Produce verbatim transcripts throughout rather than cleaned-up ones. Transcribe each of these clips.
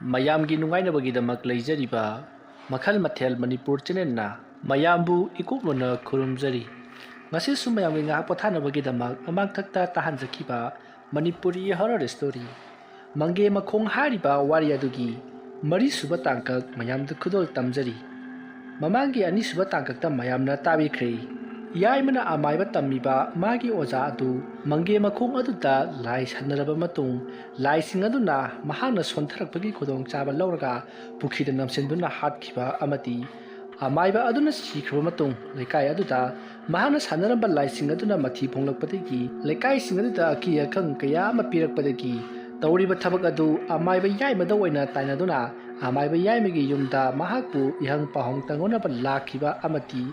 ꯃꯌꯥꯝꯒꯤ ꯅꯨꯡꯉꯥꯏꯅꯕꯒꯤꯗꯃꯛ ꯂꯩꯖꯔꯤꯕ ꯃꯈꯜ ꯃꯊꯦꯜ ꯃꯅꯤꯄꯨꯔ ꯆꯦꯅꯦꯜꯅ ꯃꯌꯥꯝꯕꯨ ꯏꯀꯣꯛꯂꯣꯟꯅ ꯈꯨꯔꯨꯝꯖꯔꯤ꯫ ꯉꯁꯤꯁꯨ ꯃꯌꯥꯝꯒꯤ ꯉꯥꯏꯍꯥꯛ ꯄꯣꯊꯥꯅꯕꯒꯤꯗꯃꯛ ꯃꯃꯥꯡꯊꯛꯇ ꯇꯥꯍꯟꯖꯈꯤꯕ ꯃꯅꯤꯄꯨꯔꯤ ꯍꯣꯔꯔ ꯁ꯭ꯇꯣꯔꯤ ꯃꯪꯒꯦ ꯃꯈꯣꯡ ꯍꯥꯏꯔꯤꯕ ꯋꯥꯔꯤ ꯑꯗꯨꯒꯤ ꯃꯔꯤꯁꯨꯕ ꯇꯥꯡꯀꯛ ꯃꯌꯥꯝꯗ ꯈꯨꯗꯣꯜ ꯇꯝꯖꯔꯤ꯫ ꯃꯃꯥꯡꯒꯤ ꯑꯅꯤꯁꯨꯕ ꯇꯥꯡꯀꯛꯇ ꯃꯌꯥꯝꯅ ꯇꯥꯕꯤꯈ꯭ꯔꯦ꯫ ꯌꯥꯏꯃꯅ ꯑꯃꯥꯏꯕ ꯇꯝꯃꯤꯕ ꯃꯥꯒꯤ ꯑꯣꯖꯥ ꯑꯗꯨ ꯃꯪꯒꯦ ꯃꯈꯣꯡ ꯑꯗꯨꯗ ꯂꯥꯏ ꯁꯥꯟꯅꯔꯕ ꯃꯇꯨꯡ, ꯂꯥꯏꯁꯤꯡ ꯑꯗꯨꯅ ꯃꯍꯥꯛꯅ ꯁꯣꯟꯊꯔꯛꯄꯒꯤ ꯈꯨꯗꯣꯡꯆꯥꯕ ꯂꯧꯔꯒ ꯄꯨꯈ꯭ꯔꯤꯗ ꯅꯝꯁꯤꯟꯗꯨꯅ ꯍꯥꯠꯈꯤꯕ ꯑꯃꯗꯤ ꯑꯃꯥꯏꯕ ꯑꯗꯨꯅ ꯁꯤꯈ꯭ꯔꯕ ꯃꯇꯨꯡ, ꯂꯩꯀꯥꯏ ꯑꯗꯨꯗ ꯃꯍꯥꯛꯅ ꯁꯥꯟꯅꯔꯝꯕ ꯂꯥꯏꯁꯤꯡ ꯑꯗꯨꯅ ꯃꯊꯤ ꯐꯣꯡꯂꯛꯄꯗꯒꯤ ꯂꯩꯀꯥꯏꯁꯤꯡ ꯑꯗꯨꯗ ꯑꯀꯤ ꯑꯈꯪ ꯀꯌꯥ ꯑꯃ ꯄꯤꯔꯛꯄꯗꯒꯤ ꯇꯧꯔꯤꯕ ꯊꯕꯛ ꯑꯗꯨ ꯑꯃꯥꯏꯕ ꯌꯥꯏꯃꯗ ꯑꯣꯏꯅ ꯇꯥꯏꯅꯗꯨꯅ ꯑꯃꯥꯏꯕ ꯌꯥꯏꯃꯒꯤ ꯌꯨꯝꯗ ꯃꯍꯥꯛꯄꯨ ꯏꯍꯪ ꯄꯥꯎꯍꯪ ꯇꯪꯅꯅꯕ ꯂꯥꯛꯈꯤꯕ ꯑꯃꯗꯤ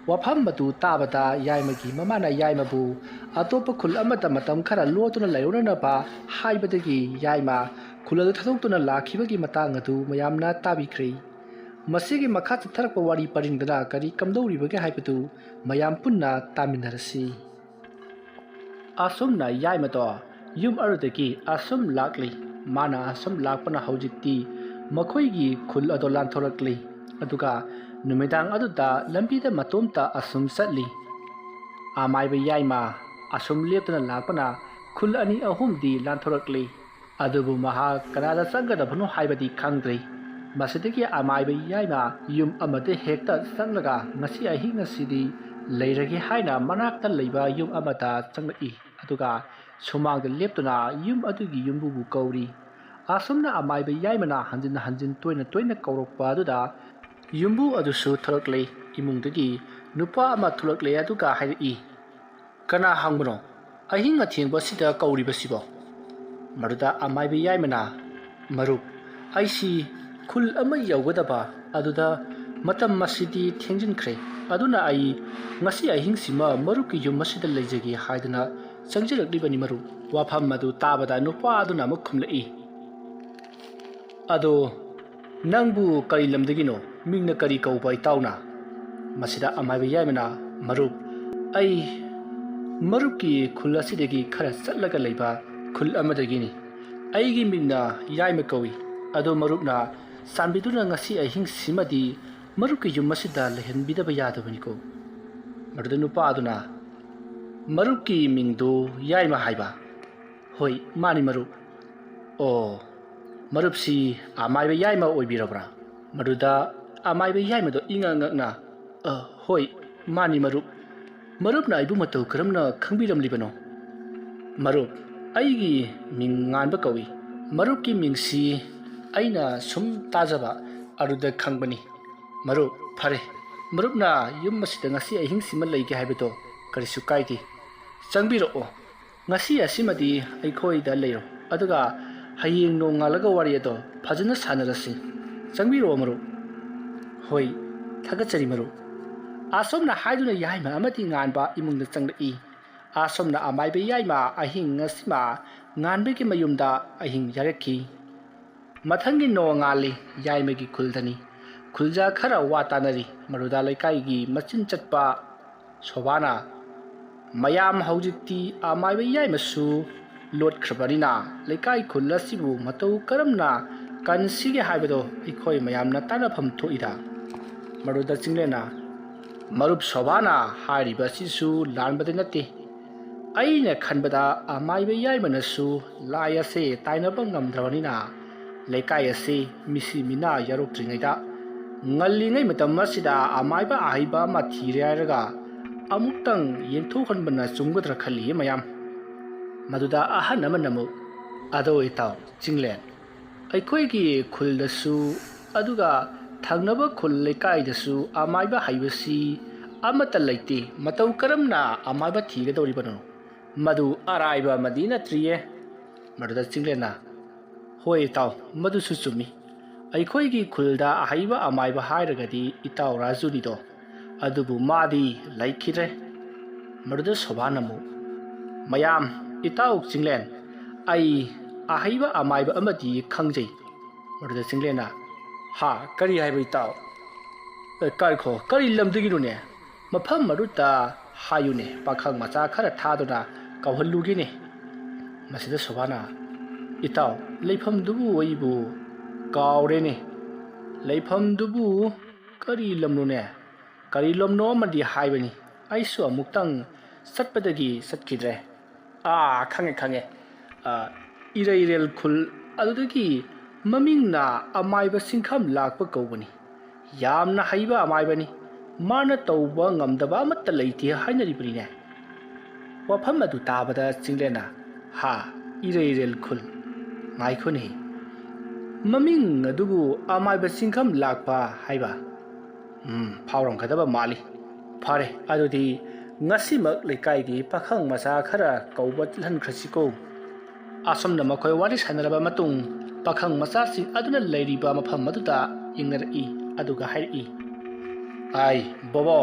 ꯋꯥꯐꯝ ꯑꯗꯨ ꯇꯥꯕꯗ ꯌꯥꯏꯃꯒꯤ ꯃꯃꯥꯅ ꯌꯥꯏꯃꯕꯨ ꯑꯇꯣꯞꯄ ꯈꯨꯜ ꯑꯃꯗ ꯃꯇꯝ ꯈꯔ ꯂꯣꯠꯇꯨꯅ ꯂꯩꯔꯨꯅꯅꯕ ꯍꯥꯏꯕꯗꯒꯤ ꯌꯥꯏꯃ ꯈꯨꯜ ꯑꯗꯨ ꯊꯥꯗꯣꯛꯇꯨꯅ ꯂꯥꯛꯈꯤꯕꯒꯤ ꯃꯇꯥꯡ ꯑꯗꯨ ꯃꯌꯥꯝꯅ ꯇꯥꯕꯤꯈ꯭ꯔꯦ꯫ ꯃꯁꯤꯒꯤ ꯃꯈꯥ ꯆꯠꯊꯔꯛꯄ ꯋꯥꯔꯤ ꯄꯔꯤꯡꯗꯅ ꯀꯔꯤ ꯀꯝꯗꯧꯔꯤꯕꯒꯦ ꯍꯥꯏꯕꯗꯨ ꯃꯌꯥꯝ ꯄꯨꯟꯅ ꯇꯥꯃꯤꯟꯅꯔꯁꯤ꯫ ꯑꯁꯨꯝꯅ ꯌꯥꯏꯃꯗꯣ ꯌꯨꯝ ꯑꯗꯨꯗꯒꯤ ꯑꯁꯨꯝ ꯂꯥꯛꯂꯤ꯫ ꯃꯥꯅ ꯑꯁꯨꯝ ꯂꯥꯛꯄꯅ ꯍꯧꯖꯤꯛꯇꯤ ꯃꯈꯣꯏꯒꯤ ꯈꯨꯜ ꯑꯗꯣ ꯂꯥꯟꯊꯣꯔꯛꯂꯤ꯫ ꯑꯗꯨꯒ ꯅꯨꯃꯤꯗꯥꯡ ꯑꯗꯨꯗ ꯂꯝꯕꯤꯗ ꯃꯇꯣꯝꯇ ꯑꯁꯨꯝ ꯆꯠꯂꯤ꯫ ꯑꯃꯥꯏꯕ ꯌꯥꯏꯃ ꯑꯁꯨꯝ ꯂꯦꯞꯇꯨꯅ ꯂꯥꯛꯄꯅ ꯈꯨꯜ ꯑꯅꯤ ꯑꯍꯨꯝꯗꯤ ꯂꯥꯟꯊꯣꯔꯛꯂꯤ꯫ ꯑꯗꯨꯕꯨ ꯃꯍꯥꯛ ꯀꯅꯥꯗ ꯆꯪꯒꯗꯕꯅꯣ ꯍꯥꯏꯕꯗꯤ ꯈꯪꯗ꯭ꯔꯤ꯫ ꯃꯁꯤꯗꯒꯤ ꯑꯃꯥꯏꯕ ꯌꯥꯏꯃ ꯌꯨꯝ ꯑꯃꯗ ꯍꯦꯛꯇ ꯆꯪꯂꯒ ꯉꯁꯤ ꯑꯍꯤꯡ ꯑꯁꯤꯗꯤ ꯂꯩꯔꯒꯦ ꯍꯥꯏꯅ ꯃꯅꯥꯛꯇ ꯂꯩꯕ ꯌꯨꯝ ꯑꯃꯗ ꯆꯪꯂꯛꯏ꯫ ꯑꯗꯨꯒ ꯁꯨꯃꯥꯡꯗ ꯂꯦꯞꯇꯨꯅ ꯌꯨꯝ ꯑꯗꯨꯒꯤ ꯌꯨꯝꯕꯨꯕꯨ ꯀꯧꯔꯤ꯫ ꯑꯁꯨꯝꯅ ꯑꯃꯥꯏꯕ ꯌꯥꯏꯃꯅ ꯍꯟꯖꯤꯟ ꯍꯟꯖꯤꯟ ꯇꯣꯏꯅ ꯇꯣꯏꯅ ꯀꯧꯔꯛꯄ ꯑꯗꯨꯗ ꯌꯨꯝꯕꯨ ꯑꯗꯨꯁꯨ ꯊꯣꯔꯛꯂꯦ꯫ ꯏꯃꯨꯡꯗꯒꯤ ꯅꯨꯄꯥ ꯑꯃ ꯊꯣꯛꯂꯛꯂꯦ ꯑꯗꯨꯒ ꯍꯥꯏꯔꯛꯏ, "ꯀꯅꯥ ꯍꯪꯕꯅꯣ ꯑꯍꯤꯡ ꯑꯊꯦꯡꯕ ꯑꯁꯤꯗ ꯀꯧꯔꯤꯕꯁꯤꯕꯣ?" ꯃꯗꯨꯗ ꯑꯃꯥꯏꯕ ꯌꯥꯏꯃꯅ, "ꯃꯔꯨꯞ, ꯑꯩꯁꯤ ꯈꯨꯜ ꯑꯃ ꯌꯧꯒꯗꯕ ꯑꯗꯨꯗ ꯃꯇꯝ ꯑꯁꯤꯗꯤ ꯊꯦꯡꯖꯤꯟꯈ꯭ꯔꯦ꯫ ꯑꯗꯨꯅ ꯑꯩ ꯉꯁꯤ ꯑꯍꯤꯡꯁꯤꯃ ꯃꯔꯨꯞꯀꯤ ꯌꯨꯝ ꯑꯁꯤꯗ ꯂꯩꯖꯒꯦ ꯍꯥꯏꯗꯨꯅ ꯆꯪꯖꯔꯛꯂꯤꯕꯅꯤ ꯃꯔꯨꯞ꯫" ꯋꯥꯐꯝ ꯑꯗꯨ ꯇꯥꯕꯗ ꯅꯨꯄꯥ ꯑꯗꯨꯅ ꯑꯃꯨꯛ ꯈꯨꯝꯂꯛꯏ, "ꯑꯗꯣ ꯅꯪꯕꯨ ꯀꯔꯤ ꯂꯝꯗꯒꯤꯅꯣ? ꯃꯤꯡꯅ ꯀꯔꯤ ꯀꯧꯕ ꯏꯇꯥꯎꯅ?" ꯃꯁꯤꯗ ꯑꯃꯥꯏꯕ ꯌꯥꯏꯃꯅ, "ꯃꯔꯨꯞ, ꯑꯩ ꯃꯔꯨꯞꯀꯤ ꯈꯨꯜ ꯑꯁꯤꯗꯒꯤ ꯈꯔ ꯆꯠꯂꯒ ꯂꯩꯕ ꯈꯨꯜ ꯑꯃꯗꯒꯤꯅꯤ꯫ ꯑꯩꯒꯤ ꯃꯤꯡꯅ ꯌꯥꯏꯃ ꯀꯧꯏ꯫ "ꯑꯗꯣ ꯃꯔꯨꯞꯅ ꯆꯥꯟꯕꯤꯗꯨꯅ ꯉꯁꯤ ꯑꯍꯤꯡꯁꯤꯃꯗꯤ ꯃꯔꯨꯞꯀꯤ ꯌꯨꯝ ꯑꯁꯤꯗ ꯂꯩꯍꯟꯕꯤꯗꯕ ꯌꯥꯗꯕꯅꯤꯀꯣ?" ꯃꯗꯨꯗ ꯅꯨꯄꯥ ꯑꯗꯨꯅ, "ꯃꯔꯨꯞꯀꯤ ꯃꯤꯡꯗꯨ ꯌꯥꯏꯃ ꯍꯥꯏꯕ?" "ꯍꯣꯏ, ꯃꯥꯅꯤ ꯃꯔꯨꯞ꯫" "ꯑꯣ, ꯃꯔꯨꯞꯁꯤ ꯑꯃꯥꯏꯕ ꯌꯥꯏꯃ ꯑꯣꯏꯕꯤꯔꯕ꯭ꯔꯥ?" ꯃꯗꯨꯗ ꯑꯃꯥꯏꯕ ꯌꯥꯏꯃꯗꯣ ꯏꯉꯛ ꯉꯛꯅ, "ꯑ, ꯍꯣꯏ, ꯃꯥꯅꯤ ꯃꯔꯨꯞ꯫ ꯃꯔꯨꯞꯅ ꯑꯩꯕꯨ ꯃꯇꯧ ꯀꯔꯝꯅ ꯈꯪꯕꯤꯔꯝꯂꯤꯕꯅꯣ?" "ꯃꯔꯨꯞ, ꯑꯩꯒꯤ ꯃꯤꯡ ꯉꯥꯟꯕ ꯀꯧꯏ꯫ ꯃꯔꯨꯞꯀꯤ ꯃꯤꯡꯁꯤ ꯑꯩꯅ ꯁꯨꯝ ꯇꯥꯖꯕ ꯑꯗꯨꯗ ꯈꯪꯕꯅꯤ꯫" "ꯃꯔꯨꯞ, ꯐꯔꯦ, ꯃꯔꯨꯞꯅ ꯌꯨꯝ ꯑꯁꯤꯗ ꯉꯁꯤ ꯑꯍꯤꯡꯁꯤꯃ ꯂꯩꯒꯦ ꯍꯥꯏꯕꯗꯣ ꯀꯔꯤꯁꯨ ꯀꯥꯏꯗꯦ꯫ ꯆꯪꯕꯤꯔꯛꯑꯣ꯫ ꯉꯁꯤ ꯑꯁꯤꯃꯗꯤ ꯑꯩꯈꯣꯏꯗ ꯂꯩꯔꯣ, ꯑꯗꯨꯒ ꯍꯌꯦꯡ ꯅꯣꯡꯉꯥꯜꯂꯒ ꯋꯥꯔꯤ ꯑꯗꯣ ꯐꯖꯅ ꯁꯥꯟꯅꯔꯁꯤ꯫ ꯆꯪꯕꯤꯔꯛꯑꯣ ꯃꯔꯨꯞ꯫" "ꯍꯣꯏ, ꯊꯥꯒꯠꯆꯔꯤ ꯃꯔꯨꯞ꯫" ꯑꯁꯨꯝꯅ ꯍꯥꯏꯗꯨꯅ ꯌꯥꯏꯃ ꯑꯃꯗꯤ ꯉꯥꯟꯕ ꯏꯃꯨꯡꯗ ꯆꯪꯂꯛꯏ꯫ ꯑꯁꯨꯝꯅ ꯑꯃꯥꯏꯕ ꯌꯥꯏꯃ ꯑꯍꯤꯡ ꯑꯁꯤꯃ ꯉꯥꯟꯕꯒꯤ ꯃꯌꯨꯝꯗ ꯑꯍꯤꯡ ꯌꯥꯔꯛꯈꯤ꯫ ꯃꯊꯪꯒꯤ ꯅꯣꯡꯉꯥꯜꯂꯤ, ꯌꯥꯏꯃꯒꯤ ꯈꯨꯜꯗꯅꯤ꯫ ꯈꯨꯜꯖꯥ ꯈꯔ ꯋꯥ ꯇꯥꯅꯔꯤ꯫ ꯃꯗꯨꯗ ꯂꯩꯀꯥꯏꯒꯤ ꯃꯆꯤꯟ ꯆꯠꯄ ꯁꯣꯕꯥꯅ, "ꯃꯌꯥꯝ, ꯍꯧꯖꯤꯛꯇꯤ ꯑꯃꯥꯏꯕ ꯌꯥꯏꯃꯁꯨ ꯂꯣꯠꯈ꯭ꯔꯕꯅꯤꯅ ꯂꯩꯀꯥꯏ ꯈꯨꯜ ꯑꯁꯤꯕꯨ ꯃꯇꯧ ꯀꯔꯝꯅ ꯀꯟꯁꯤꯒꯦ ꯍꯥꯏꯕꯗꯣ ꯑꯩꯈꯣꯏ ꯃꯌꯥꯝꯅ ꯇꯥꯟꯅꯐꯝ ꯊꯣꯛꯏꯗ꯫" ꯃꯗꯨꯗ ꯆꯤꯡꯂꯦꯟꯅ, "ꯃꯔꯨꯞ ꯁꯣꯕꯥꯅ ꯍꯥꯏꯔꯤꯕ ꯑꯁꯤꯁꯨ ꯂꯥꯟꯕꯗꯤ ꯅꯠꯇꯦ꯫ ꯑꯩꯅ ꯈꯟꯕꯗ ꯑꯃꯥꯏꯕ ꯌꯥꯏꯃꯅꯁꯨ ꯂꯥꯏ ꯑꯁꯦ ꯇꯥꯏꯅꯕ ꯉꯝꯗ꯭ꯔꯕꯅꯤꯅ ꯂꯩꯀꯥꯏ ꯑꯁꯤ ꯃꯤꯁꯤ ꯃꯤꯅꯥ ꯌꯥꯎꯔꯛꯇ꯭ꯔꯤꯉꯩꯗ ꯉꯜꯂꯤꯉꯩ ꯃꯇꯝ ꯑꯁꯤꯗ ꯑꯃꯥꯏꯕ ꯑꯍꯩꯕ ꯑꯃ ꯊꯤꯔꯦ ꯍꯥꯏꯔꯒ ꯑꯃꯨꯛꯇꯪ ꯌꯦꯡꯊꯣꯛꯍꯟꯕꯅ ꯆꯨꯝꯒꯗ꯭ꯔꯥ ꯈꯜꯂꯤꯌꯦ ꯃꯌꯥꯝ꯫" ꯃꯗꯨꯗ ꯑꯍꯟ ꯑꯃꯅ ꯑꯃꯨꯛ, "ꯑꯗꯣ ꯏꯇꯥꯎ ꯆꯤꯡꯂꯦꯟ, ꯑꯩꯈꯣꯏꯒꯤ ꯈꯨꯜꯗꯁꯨ ꯑꯗꯨꯒ ꯊꯪꯅꯕ ꯈꯨꯜ ꯂꯩꯀꯥꯏꯗꯁꯨ ꯑꯃꯥꯏꯕ ꯍꯩꯕꯁꯤ ꯑꯃꯠꯇ ꯂꯩꯇꯦ꯫ ꯃꯇꯧ ꯀꯔꯝꯅ ꯑꯃꯥꯏꯕ ꯊꯤꯒꯗꯧꯔꯤꯕꯅꯣ? ꯃꯗꯨ ꯑꯔꯥꯏꯕ ꯑꯃꯗꯤ ꯅꯠꯇ꯭ꯔꯤꯌꯦ꯫" ꯃꯗꯨꯗ ꯆꯤꯡꯂꯦꯟꯅ, "ꯍꯣꯏ ꯏꯇꯥꯎ, ꯃꯗꯨꯁꯨ ꯆꯨꯝꯃꯤ꯫ ꯑꯩꯈꯣꯏꯒꯤ ꯈꯨꯜꯗ ꯑꯍꯩꯕ ꯑꯃꯥꯏꯕ ꯍꯥꯏꯔꯒꯗꯤ ꯏꯇꯥꯎ ꯔꯥꯖꯨꯅꯤꯗꯣ꯫ ꯑꯗꯨꯕꯨ ꯃꯥꯗꯤ ꯂꯩꯈꯤꯗ꯭ꯔꯦ꯫" ꯃꯗꯨꯗ ꯁꯣꯚꯥꯅ ꯑꯃꯨꯛ, "ꯃꯌꯥꯝ, ꯏꯇꯥꯎ ꯆꯤꯡꯂꯦꯟ, ꯑꯩ ꯑꯍꯩꯕ ꯑꯃꯥꯏꯕ ꯑꯃꯗꯤ ꯈꯪꯖꯩ꯫" ꯃꯗꯨꯗ ꯆꯤꯡꯂꯦꯟꯅ, "ꯍꯥ, ꯀꯔꯤ ꯍꯥꯏꯕ ꯏꯇꯥꯎ? ꯑꯦ, ꯀꯥꯏꯈꯣ, ꯀꯔꯤ ꯂꯝꯗꯒꯤꯅꯣꯅꯦ? ꯃꯐꯝ ꯑꯗꯨꯇ ꯍꯥꯏꯌꯨꯅꯦ, ꯄꯥꯈꯪ ꯃꯆꯥ ꯈꯔ ꯊꯥꯗꯨꯅ ꯀꯧꯍꯜꯂꯨꯒꯦꯅꯦ꯫" ꯃꯁꯤꯗ ꯁꯣꯚꯥꯅ, "ꯏꯇꯥꯎ, ꯂꯩꯐꯝꯗꯨꯕꯨ ꯑꯩꯕꯨ ꯀꯥꯎꯔꯦꯅꯦ꯫ ꯂꯩꯐꯝꯗꯨꯕꯨ ꯀꯔꯤ ꯂꯝꯅꯣꯅꯦ? ꯀꯔꯤ ꯂꯝꯅꯣ ꯑꯃꯗꯤ ꯍꯥꯏꯕꯅꯤ꯫ ꯑꯩꯁꯨ ꯑꯃꯨꯛꯇꯪ ꯆꯠꯄꯗꯒꯤ ꯆꯠꯈꯤꯗ꯭ꯔꯦ꯫ ꯑꯥ, ꯈꯪꯉꯦ, ꯈꯪꯉꯦ꯫ ꯑꯥ, ꯏꯔꯩꯔꯦꯜ ꯈꯨꯜ꯫ ꯑꯗꯨꯗꯒꯤ ꯃꯃꯤꯡꯅ ꯑꯃꯥꯏꯕ ꯆꯤꯡꯈꯝ ꯂꯥꯛꯄ ꯀꯧꯕꯅꯤ꯫ ꯌꯥꯝꯅ ꯍꯩꯕ ꯑꯃꯥꯏꯕꯅꯤ꯫ ꯃꯥꯅ ꯇꯧꯕ ꯉꯝꯗꯕ ꯑꯃꯠꯇ ꯂꯩꯇꯦ ꯍꯥꯏꯅꯔꯤꯕꯅꯤꯅꯦ꯫ ꯋꯥꯐꯝ ꯑꯗꯨ ꯇꯥꯕꯗ ꯆꯤꯡꯂꯦꯟꯅ, "ꯍꯥ, ꯏꯔꯩꯔꯦꯜ ꯈꯨꯜ꯫ ꯉꯥꯏꯈꯣꯅꯦ꯫ ꯃꯃꯤꯡ ꯑꯗꯨꯕꯨ ꯑꯃꯥꯏꯕ ꯆꯤꯡꯈꯝ ꯂꯥꯛꯄ ꯍꯥꯏꯕ? ꯎꯝ, ꯐꯥꯎꯔꯝꯒꯗꯕ ꯃꯥꯜꯂꯤ꯫ ꯐꯔꯦ, ꯑꯗꯨꯗꯤ ꯉꯁꯤꯃꯛ ꯂꯩꯀꯥꯏꯒꯤ ꯄꯥꯈꯪ ꯃꯆꯥ ꯈꯔ ꯀꯧꯕ ꯆꯠꯍꯟꯈ꯭ꯔꯁꯤꯀꯣ꯫" ꯑꯁꯨꯝꯅ ꯃꯈꯣꯏ ꯋꯥꯔꯤ ꯁꯥꯟꯅꯔꯕ ꯃꯇꯨꯡ, ꯄꯥꯈꯪ ꯃꯆꯥꯁꯤꯡ ꯑꯗꯨꯅ ꯂꯩꯔꯤꯕ ꯃꯐꯝ ꯑꯗꯨꯗ ꯌꯦꯡꯅꯔꯛꯏ, ꯑꯗꯨꯒ ꯍꯥꯏꯔꯛꯏ, "ꯑꯥꯏ, ꯕꯣꯕꯣ,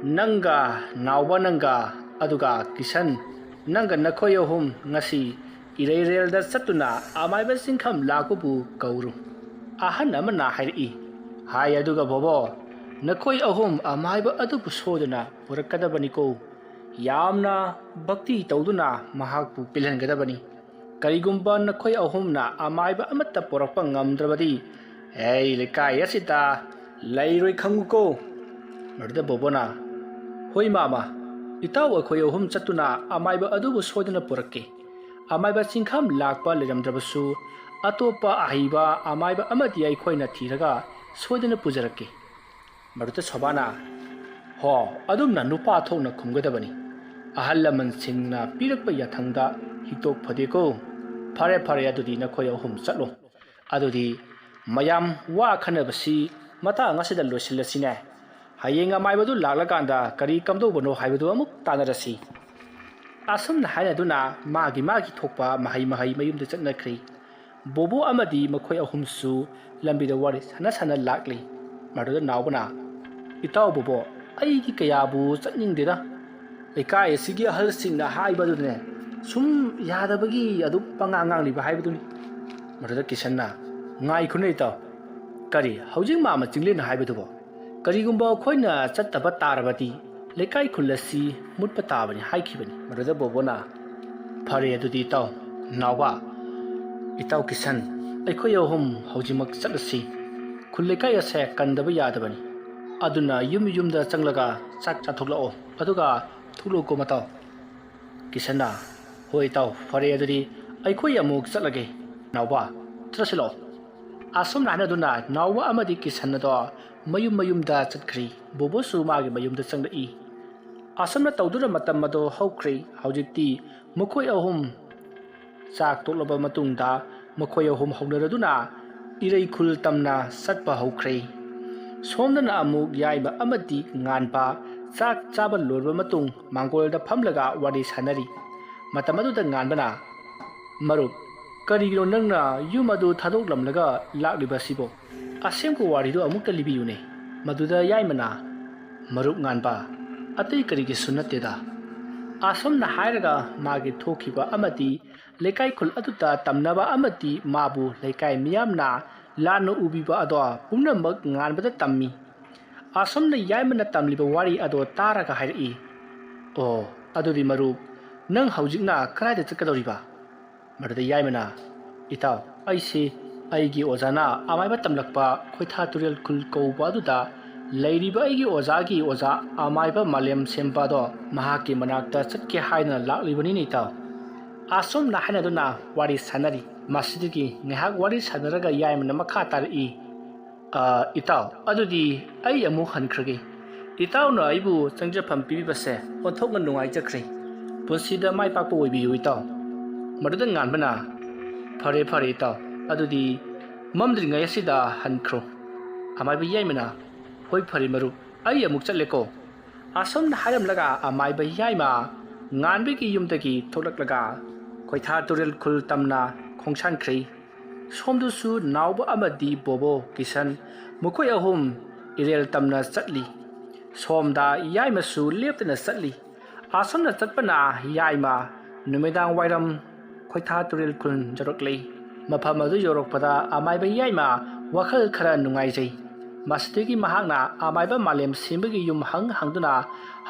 ꯅꯪꯒ, ꯅꯥꯎꯕ ꯅꯪꯒ, ꯑꯗꯨꯒ ꯀꯤꯁꯟ ꯅꯪꯒ, ꯅꯈꯣꯏ ꯑꯍꯨꯝ ꯉꯁꯤ ꯏꯔꯩꯔꯦꯜꯗ ꯆꯠꯇꯨꯅ ꯑꯃꯥꯏꯕ ꯆꯤꯡꯈꯝ ꯂꯥꯛꯄꯕꯨ ꯀꯧꯔꯨ꯫" ꯑꯍꯟ ꯑꯃꯅ ꯍꯥꯏꯔꯛꯏ, "ꯍꯥꯏ, ꯑꯗꯨꯒ ꯕꯣꯕꯣ, ꯅꯈꯣꯏ ꯑꯍꯨꯝ ꯑꯃꯥꯏꯕ ꯑꯗꯨꯕꯨ ꯁꯣꯏꯗꯅ ꯄꯨꯔꯛꯀꯗꯕꯅꯤꯀꯣ꯫ ꯌꯥꯝꯅ ꯚꯛꯇꯤ ꯇꯧꯗꯨꯅ ꯃꯍꯥꯛꯄꯨ ꯄꯤꯜꯍꯟꯒꯗꯕꯅꯤ꯫ ꯀꯔꯤꯒꯨꯝꯕ ꯅꯈꯣꯏ ꯑꯍꯨꯝꯅ ꯑꯃꯥꯏꯕ ꯑꯃꯠꯇ ꯄꯨꯔꯛꯄ ꯉꯝꯗ꯭ꯔꯕꯗꯤ ꯑꯩ ꯂꯩꯀꯥꯏ ꯑꯁꯤꯗ ꯂꯩꯔꯣꯏ ꯈꯪꯉꯨꯀꯣ꯫" ꯃꯗꯨꯗ ꯕꯣꯕꯣꯅ, "ꯍꯣꯏ ꯃꯥꯃ, ꯏꯇꯥꯎ ꯑꯩꯈꯣꯏ ꯑꯍꯨꯝ ꯆꯠꯇꯨꯅ ꯑꯃꯥꯏꯕ ꯑꯗꯨꯕꯨ ꯁꯣꯏꯗꯅ ꯄꯨꯔꯛꯀꯦ꯫ ꯑꯃꯥꯏꯕ ꯆꯤꯡꯈꯝ ꯂꯥꯛꯄ ꯂꯩꯔꯝꯗ꯭ꯔꯕꯁꯨ ꯑꯇꯣꯞꯄ ꯑꯍꯩꯕ ꯑꯃꯥꯏꯕ ꯑꯃꯗꯤ ꯑꯩꯈꯣꯏꯅ ꯊꯤꯔꯒ ꯁꯣꯏꯗꯅ ꯄꯨꯖꯔꯛꯀꯦ꯫" ꯃꯗꯨꯗ ꯁꯣꯕꯥꯅ, "ꯍꯣ, ꯑꯗꯨꯝꯅ ꯅꯨꯄꯥ ꯊꯣꯛꯅ ꯈꯨꯝꯒꯗꯕꯅꯤ꯫ ꯑꯍꯜ ꯂꯃꯟꯁꯤꯡꯅ ꯄꯤꯔꯛꯄ ꯌꯥꯊꯪꯗ ꯍꯤꯛꯇꯣꯛ ꯐꯗꯦꯀꯣ꯫ ꯐꯔꯦ, ꯐꯔꯦ, ꯑꯗꯨꯗꯤ ꯅꯈꯣꯏ ꯑꯍꯨꯝ ꯆꯠꯂꯣ꯫ ꯑꯗꯨꯗꯤ ꯃꯌꯥꯝ ꯋꯥ ꯈꯟꯅꯕꯁꯤ ꯃꯇꯥꯡ ꯑꯁꯤꯗ ꯂꯣꯏꯁꯤꯜꯂꯁꯤꯅꯦ꯫ ꯍꯌꯦꯡ ꯑꯃꯥꯏꯕꯗꯨ ꯂꯥꯛꯂꯀꯥꯟꯗ ꯀꯔꯤ ꯀꯝꯗꯧꯕꯅꯣ ꯍꯥꯏꯕꯗꯨ ꯑꯃꯨꯛ ꯇꯥꯟꯅꯔꯁꯤ꯫" ꯑꯁꯨꯝꯅ ꯍꯥꯏꯅꯗꯨꯅ ꯃꯥꯒꯤ ꯃꯥꯒꯤ ꯊꯣꯛꯄ ꯃꯍꯩ ꯃꯍꯩ ꯃꯌꯨꯝꯗ ꯆꯠꯅꯈ꯭ꯔꯦ꯫ ꯕꯣꯕꯣ ꯑꯃꯗꯤ ꯃꯈꯣꯏ ꯑꯍꯨꯝꯁꯨ ꯂꯝꯕꯤꯗ ꯋꯥꯔꯤ ꯁꯥꯟꯅ ꯁꯥꯟꯅ ꯂꯥꯛꯂꯤ꯫ ꯃꯗꯨꯗ ꯅꯥꯎꯕꯅ, "ꯏꯇꯥꯎ ꯕꯣꯕꯣ, ꯑꯩꯗꯤ ꯀꯌꯥꯕꯨ ꯆꯠꯅꯤꯡꯗꯦꯗ꯫ ꯂꯩꯀꯥꯏ ꯑꯁꯤꯒꯤ ꯑꯍꯜꯁꯤꯡꯅ ꯍꯥꯏꯕꯗꯨꯅꯦ, ꯁꯨꯝ ꯌꯥꯗꯕꯒꯤ ꯑꯗꯨꯝ ꯄꯉꯥꯡ ꯉꯥꯡꯂꯤꯕ ꯍꯥꯏꯕꯗꯨꯅꯤ꯫" ꯃꯗꯨꯗ ꯀꯤꯁꯟꯅ, "ꯉꯥꯏꯈꯣꯅꯦ ꯏꯇꯥꯎ, ꯀꯔꯤ ꯍꯧꯖꯤꯛ ꯃꯥꯃ ꯆꯤꯡꯂꯦꯟꯅ ꯍꯥꯏꯕꯗꯨꯕꯣ? ꯀꯔꯤꯒꯨꯝꯕ ꯑꯩꯈꯣꯏꯅ ꯆꯠꯇꯕ ꯇꯥꯔꯕꯗꯤ ꯂꯩꯀꯥꯏ ꯈꯨꯜ ꯑꯁꯤ ꯃꯨꯠꯄ ꯇꯥꯕꯅꯤ ꯍꯥꯏꯈꯤꯕꯅꯤ꯫" ꯃꯗꯨꯗ ꯕꯣꯕꯣꯅ, "ꯐꯔꯦ ꯑꯗꯨꯗꯤ ꯏꯇꯥꯎ ꯅꯥꯎꯕ, ꯏꯇꯥꯎ ꯀꯤꯁꯟ, ꯑꯩꯈꯣꯏ ꯑꯍꯨꯝ ꯍꯧꯖꯤꯛꯃꯛ ꯆꯠꯂꯁꯤ꯫ ꯈꯨꯜ ꯂꯩꯀꯥꯏ ꯑꯁꯦ ꯀꯟꯗꯕ ꯌꯥꯗꯕꯅꯤ꯫ ꯑꯗꯨꯅ ꯌꯨꯝ ꯌꯨꯝꯗ ꯆꯪꯂꯒ ꯆꯥꯛ ꯆꯥꯊꯣꯛꯂꯛꯑꯣ, ꯑꯗꯨꯒ ꯊꯣꯛꯂꯛꯎꯀꯣ ꯃꯇꯥꯎ꯫ ꯀꯤꯁꯟꯅ, "ꯍꯣꯏ ꯏꯇꯥꯎ, ꯐꯔꯦ ꯑꯗꯨꯗꯤ ꯑꯩꯈꯣꯏ ꯑꯃꯨꯛ ꯆꯠꯂꯒꯦ꯫ ꯅꯥꯎꯕ, ꯆꯠꯂꯁꯤ ꯂꯥꯛꯑꯣ"꯫ ꯑꯁꯨꯝꯅ ꯍꯥꯏꯅꯗꯨꯅ ꯅꯥꯎꯕ ꯑꯃꯗꯤ ꯀꯤꯁꯟ ꯑꯗꯣ ꯃꯌꯨꯝ ꯃꯌꯨꯝꯗ ꯆꯠꯈ꯭ꯔꯤ꯫ ꯕꯣꯕꯣꯁꯨ ꯃꯥꯒꯤ ꯃꯌꯨꯝꯗ ꯆꯪꯂꯛꯏ꯫ ꯑꯁꯨꯝꯅ ꯇꯧꯗꯨꯅ ꯃꯇꯝ ꯑꯗꯣ ꯍꯧꯈ꯭ꯔꯦ꯫ ꯍꯧꯖꯤꯛꯇꯤ ꯃꯈꯣꯏ ꯑꯍꯨꯝ ꯆꯥꯛ ꯇꯣꯛꯂꯕ ꯃꯇꯨꯡꯗ ꯃꯈꯣꯏ ꯑꯍꯨꯝ ꯍꯧꯅꯔꯗꯨꯅ ꯏꯔꯩ ꯈꯨꯜ ꯇꯝꯅ ꯆꯠꯄ ꯍꯧꯈ꯭ꯔꯦ꯫ ꯁꯣꯝꯗꯅ ꯑꯃꯨꯛ ꯌꯥꯏꯃ ꯑꯃꯗꯤ ꯉꯥꯟꯕ ꯆꯥꯛ ꯆꯥꯕ ꯂꯣꯏꯔꯕ ꯃꯇꯨꯡ ꯃꯥꯡꯒꯣꯜꯗ ꯐꯝꯂꯒ ꯋꯥꯔꯤ ꯁꯥꯟꯅꯔꯤ꯫ ꯃꯇꯝ ꯑꯗꯨꯗ ꯉꯥꯟꯕꯅ, "ꯃꯔꯨꯞ, ꯀꯔꯤꯒꯤꯅꯣ ꯅꯪꯅ ꯌꯨꯝ ꯑꯗꯨ ꯊꯥꯗꯣꯛꯂꯝꯂꯒ ꯂꯥꯛꯂꯤꯕ ꯑꯁꯤꯕꯣ? ꯑꯁꯦꯡꯕ ꯋꯥꯔꯤꯗꯨ ꯑꯃꯨꯛꯇ ꯂꯤꯕꯤꯌꯨꯅꯦ"꯫ ꯃꯗꯨꯗ ꯌꯥꯏꯃꯅ, "ꯃꯔꯨꯞ ꯉꯥꯟꯕ, ꯑꯇꯩ ꯀꯔꯤꯒꯤꯁꯨ ꯅꯠꯇꯦꯗ"꯫ ꯑꯁꯨꯝꯅ ꯍꯥꯏꯔꯒ ꯃꯥꯒꯤ ꯊꯣꯛꯈꯤꯕ ꯑꯃꯗꯤ ꯂꯩꯀꯥꯏ ꯈꯨꯜ ꯑꯗꯨꯗ ꯇꯝꯅꯕ ꯑꯃꯗꯤ ꯃꯥꯕꯨ ꯂꯩꯀꯥꯏ ꯃꯤꯌꯥꯝꯅ ꯂꯥꯟꯅ ꯎꯕꯤꯕ ꯑꯗꯣ ꯄꯨꯝꯅꯃꯛ ꯉꯥꯟꯕꯗ ꯇꯝꯃꯤ꯫ ꯑꯁꯨꯝꯅ ꯌꯥꯏꯃꯅ ꯇꯝꯂꯤꯕ ꯋꯥꯔꯤ ꯑꯗꯣ ꯇꯥꯔꯒ ꯍꯥꯏꯔꯛꯏ, "ꯑꯣ, ꯑꯗꯨꯗꯤ ꯃꯔꯨꯞ, ꯅꯪ ꯍꯧꯖꯤꯛꯅ ꯀꯗꯥꯏꯗ ꯆꯠꯀꯗꯧꯔꯤꯕ?" ꯃꯗꯨꯗ ꯌꯥꯏꯃꯅ, "ꯏꯇꯥꯎ, ꯑꯩꯁꯤ ꯑꯩꯒꯤ ꯑꯣꯖꯥꯅ ꯑꯃꯥꯏꯕ ꯇꯝꯂꯛꯄ ꯈꯣꯏꯊꯥ ꯇꯨꯔꯦꯜ ꯈꯨꯜ ꯀꯧꯕ ꯑꯗꯨꯗ ꯂꯩꯔꯤꯕ ꯑꯩꯒꯤ ꯑꯣꯖꯥꯒꯤ ꯑꯣꯖꯥ ꯑꯃꯥꯏꯕ ꯃꯥꯂꯦꯝ ꯁꯦꯝꯕ ꯑꯗꯣ ꯃꯍꯥꯛꯀꯤ ꯃꯅꯥꯛꯇ ꯆꯠꯀꯦ ꯍꯥꯏꯗꯅ ꯂꯥꯛꯂꯤꯕꯅꯤꯅꯦ ꯏꯇꯥꯎ"꯫ ꯑꯁꯨꯝꯅ ꯍꯥꯏꯅꯗꯨꯅ ꯋꯥꯔꯤ ꯁꯥꯟꯅꯔꯤ꯫ ꯃꯁꯤꯗꯒꯤ ꯉꯥꯏꯍꯥꯛ ꯋꯥꯔꯤ ꯁꯥꯟꯅꯔꯒ ꯌꯥꯏꯃꯅ ꯃꯈꯥ ꯇꯥꯔꯛꯏ, "ꯑ, ꯏꯇꯥꯎ, ꯑꯗꯨꯗꯤ ꯑꯩ ꯑꯃꯨꯛ ꯍꯟꯈ꯭ꯔꯒꯦ꯫ ꯏꯇꯥꯎꯅ ꯑꯩꯕꯨ ꯆꯪꯖꯐꯝ ꯄꯤꯕꯤꯕꯁꯦ ꯑꯣꯟꯊꯣꯛꯅ ꯅꯨꯡꯉꯥꯏꯖꯈ꯭ꯔꯦ꯫ ꯄꯨꯟꯁꯤꯗ ꯃꯥꯏ ꯄꯥꯛꯄ ꯑꯣꯏꯕꯤꯌꯨ ꯏꯇꯥꯎ"꯫ ꯃꯗꯨꯗ ꯉꯥꯟꯕꯅ, "ꯐꯔꯦ, ꯐꯔꯦ ꯏꯇꯥꯎ, ꯑꯗꯨꯗꯤ ꯃꯝꯗ꯭ꯔꯤꯉꯩ ꯑꯁꯤꯗ ꯍꯟꯈ꯭ꯔꯣ"꯫ ꯑꯃꯥꯏꯕ ꯌꯥꯏꯃꯅ, "ꯍꯣꯏ, ꯐꯔꯦ ꯃꯔꯨꯞ, ꯑꯩ ꯑꯃꯨꯛ ꯆꯠꯂꯦꯀꯣ"꯫ ꯑꯁꯨꯝꯅ ꯍꯥꯏꯔꯝꯂꯒ ꯑꯃꯥꯏꯕ ꯌꯥꯏꯃ ꯉꯥꯟꯕꯒꯤ ꯌꯨꯝꯗꯒꯤ ꯊꯣꯛꯂꯛꯂꯒ ꯈꯣꯏꯊꯥ ꯇꯨꯔꯦꯜ ꯈꯨꯜ ꯇꯝꯅ ꯈꯣꯡꯁꯥꯟꯈ꯭ꯔꯦ꯫ ꯁꯣꯝꯗꯁꯨ ꯅꯥꯎꯕ ꯑꯃꯗꯤ ꯕꯣꯕꯣ ꯀꯤꯁꯟ ꯃꯈꯣꯏ ꯑꯍꯨꯝ ꯏꯔꯦꯜ ꯇꯝꯅ ꯆꯠꯂꯤ꯫ ꯁꯣꯝꯗ ꯌꯥꯏꯃꯁꯨ ꯂꯦꯞꯇꯅ ꯆꯠꯂꯤ꯫ ꯑꯁꯨꯝꯅ ꯆꯠꯄꯅ ꯌꯥꯏꯃ ꯅꯨꯃꯤꯗꯥꯡ ꯋꯥꯏꯔꯝ ꯈꯣꯏꯊꯥ ꯇꯨꯔꯦꯜ ꯈꯨꯜ ꯌꯧꯔꯛꯂꯦ꯫ ꯃꯐꯝ ꯑꯗꯨ ꯌꯧꯔꯛꯄꯗ ꯑꯃꯥꯏꯕ ꯌꯥꯏꯃ ꯋꯥꯈꯜ ꯈꯔ ꯅꯨꯡꯉꯥꯏꯖꯩ꯫ ꯃꯁꯤꯗꯒꯤ ꯃꯍꯥꯛꯅ ꯑꯃꯥꯏꯕ ꯃꯥꯂꯦꯝ ꯁꯦꯝꯕꯒꯤ ꯌꯨꯝ ꯍꯪ ꯍꯪꯗꯨꯅ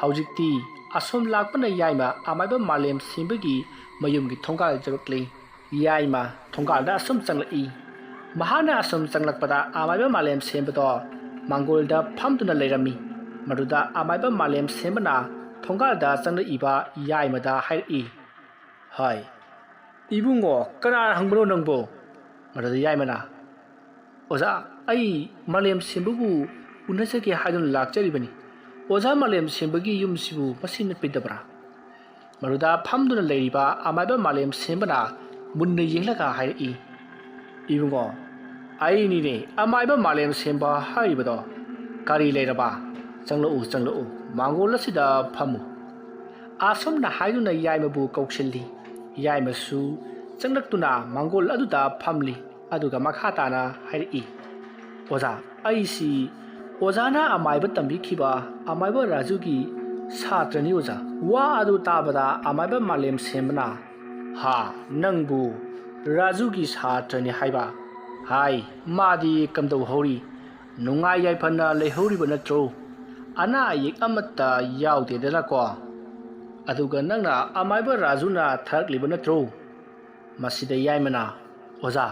ꯍꯧꯖꯤꯛꯇꯤ ꯑꯁꯣꯝ ꯂꯥꯛꯄꯅ ꯌꯥꯏꯃ ꯑꯃꯥꯏꯕ ꯃꯥꯂꯦꯝ ꯁꯦꯝꯕꯒꯤ ꯃꯌꯨꯝꯒꯤ ꯊꯣꯡꯒꯥꯜ ꯌꯧꯔꯛꯂꯦ꯫ ꯌꯥꯏꯃ ꯊꯣꯡꯒꯥꯜꯗ ꯑꯁꯨꯝ ꯆꯪꯂꯛꯏ꯫ ꯃꯍꯥꯛꯅ ꯑꯁꯨꯝ ꯆꯪꯂꯛꯄꯗ ꯑꯃꯥꯏꯕ ꯃꯥꯂꯦꯝ ꯁꯦꯝꯕꯗꯣ ꯃꯥꯡꯒꯣꯜꯗ ꯐꯝꯗꯨꯅ ꯂꯩꯔꯝꯃꯤ꯫ ꯃꯗꯨꯗ ꯑꯃꯥꯏꯕ ꯃꯥꯂꯦꯝ ꯁꯦꯝꯕꯅ ꯊꯣꯡꯒꯥꯜꯗ ꯆꯪꯂꯛꯏꯕ ꯌꯥꯏꯃꯗ ꯍꯥꯏꯔꯛꯏ, "ꯍꯥꯏ, ꯏꯕꯨꯡꯉꯣ, ꯀꯅꯥꯅ ꯍꯪꯕꯅꯣ ꯅꯪꯕꯣ?" ꯃꯗꯨꯗ ꯌꯥꯏꯃꯅ, "ꯑꯣꯖꯥ, ꯑꯩ ꯃꯥꯂꯦꯝ ꯁꯦꯝꯕꯕꯨ ꯎꯅꯖꯒꯦ ꯍꯥꯏꯗꯨꯅ ꯂꯥꯛꯆꯔꯤꯕꯅꯤ꯫ ꯑꯣꯖꯥ ꯃꯥꯂꯦꯝ ꯁꯦꯝꯕꯒꯤ ꯌꯨꯝꯁꯤꯕꯨ ꯃꯁꯤ ꯅꯠꯄꯤꯗꯕ꯭ꯔꯥ?" ꯃꯗꯨꯗ ꯐꯝꯗꯨꯅ ꯂꯩꯔꯤꯕ ꯑꯃꯥꯏꯕ ꯃꯥꯂꯦꯝ ꯁꯦꯝꯕꯅ ꯃꯨꯟꯅ ꯌꯦꯡꯂꯒ ꯍꯥꯏꯔꯛꯏ, "ꯏꯕꯨꯡꯉꯣ, ꯑꯩꯅꯤꯅꯦ ꯑꯃꯥꯏꯕ ꯃꯥꯂꯦꯝ ꯁꯦꯝꯕ ꯍꯥꯏꯔꯤꯕꯗꯣ꯫ ꯀꯔꯤ ꯂꯩꯔꯕ? ꯆꯪꯂꯛꯎ, ꯆꯪꯂꯛꯎ, ꯃꯥꯡꯒꯣꯜ ꯑꯁꯤꯗ ꯐꯝꯃꯨ꯫" ꯑꯁꯨꯝꯅ ꯍꯥꯏꯗꯨꯅ ꯌꯥꯏꯃꯕꯨ ꯀꯧꯁꯤꯜꯂꯤ꯫ ꯌꯥꯏꯃꯁꯨ ꯆꯪꯂꯛꯇꯨꯅ ꯃꯥꯡꯒꯣꯜ ꯑꯗꯨꯗ ꯐꯝꯂꯤ꯫ ꯑꯗꯨꯒ ꯃꯈꯥ ꯇꯥꯅ ꯍꯥꯏꯔꯛꯏ, "ꯑꯣꯖꯥ, ꯑꯩꯁꯤ ꯑꯣꯖꯥꯅ ꯑꯃꯥꯏꯕ ꯇꯝꯕꯤꯈꯤꯕ ꯑꯃꯥꯏꯕ ꯔꯥꯖꯨꯒꯤ ꯁꯥꯇ꯭ꯔꯅꯤ ꯑꯣꯖꯥ꯫" ꯋꯥ ꯑꯗꯨ ꯇꯥꯕꯗ ꯑꯃꯥꯏꯕ ꯃꯥꯂꯦꯝ ꯁꯦꯝꯕꯅ, "ꯍꯥ, ꯅꯪꯕꯨ ꯔꯥꯖꯨꯒꯤ ꯁꯥꯇ꯭ꯔꯅꯤ ꯍꯥꯏꯕ? ꯍꯥꯏ, ꯃꯥꯗꯤ ꯀꯝꯗꯧꯍꯧꯔꯤ? ꯅꯨꯡꯉꯥꯏ ꯌꯥꯏꯐꯅ ꯂꯩꯍꯧꯔꯤꯕ ꯅꯠꯇ꯭ꯔꯣ? ꯑꯅꯥ ꯑꯌꯦꯛ ꯑꯃꯠꯇ ꯌꯥꯎꯗꯦꯗꯅꯀꯣ? ꯑꯗꯨꯒ ꯅꯪꯅ ꯑꯃꯥꯏꯕ ꯔꯥꯖꯨꯅ ꯊꯥꯔꯛꯂꯤꯕ ꯅꯠꯇ꯭ꯔꯣ?" ꯃꯁꯤꯗ ꯌꯥꯏꯃꯅ, "ꯑꯣꯖꯥ,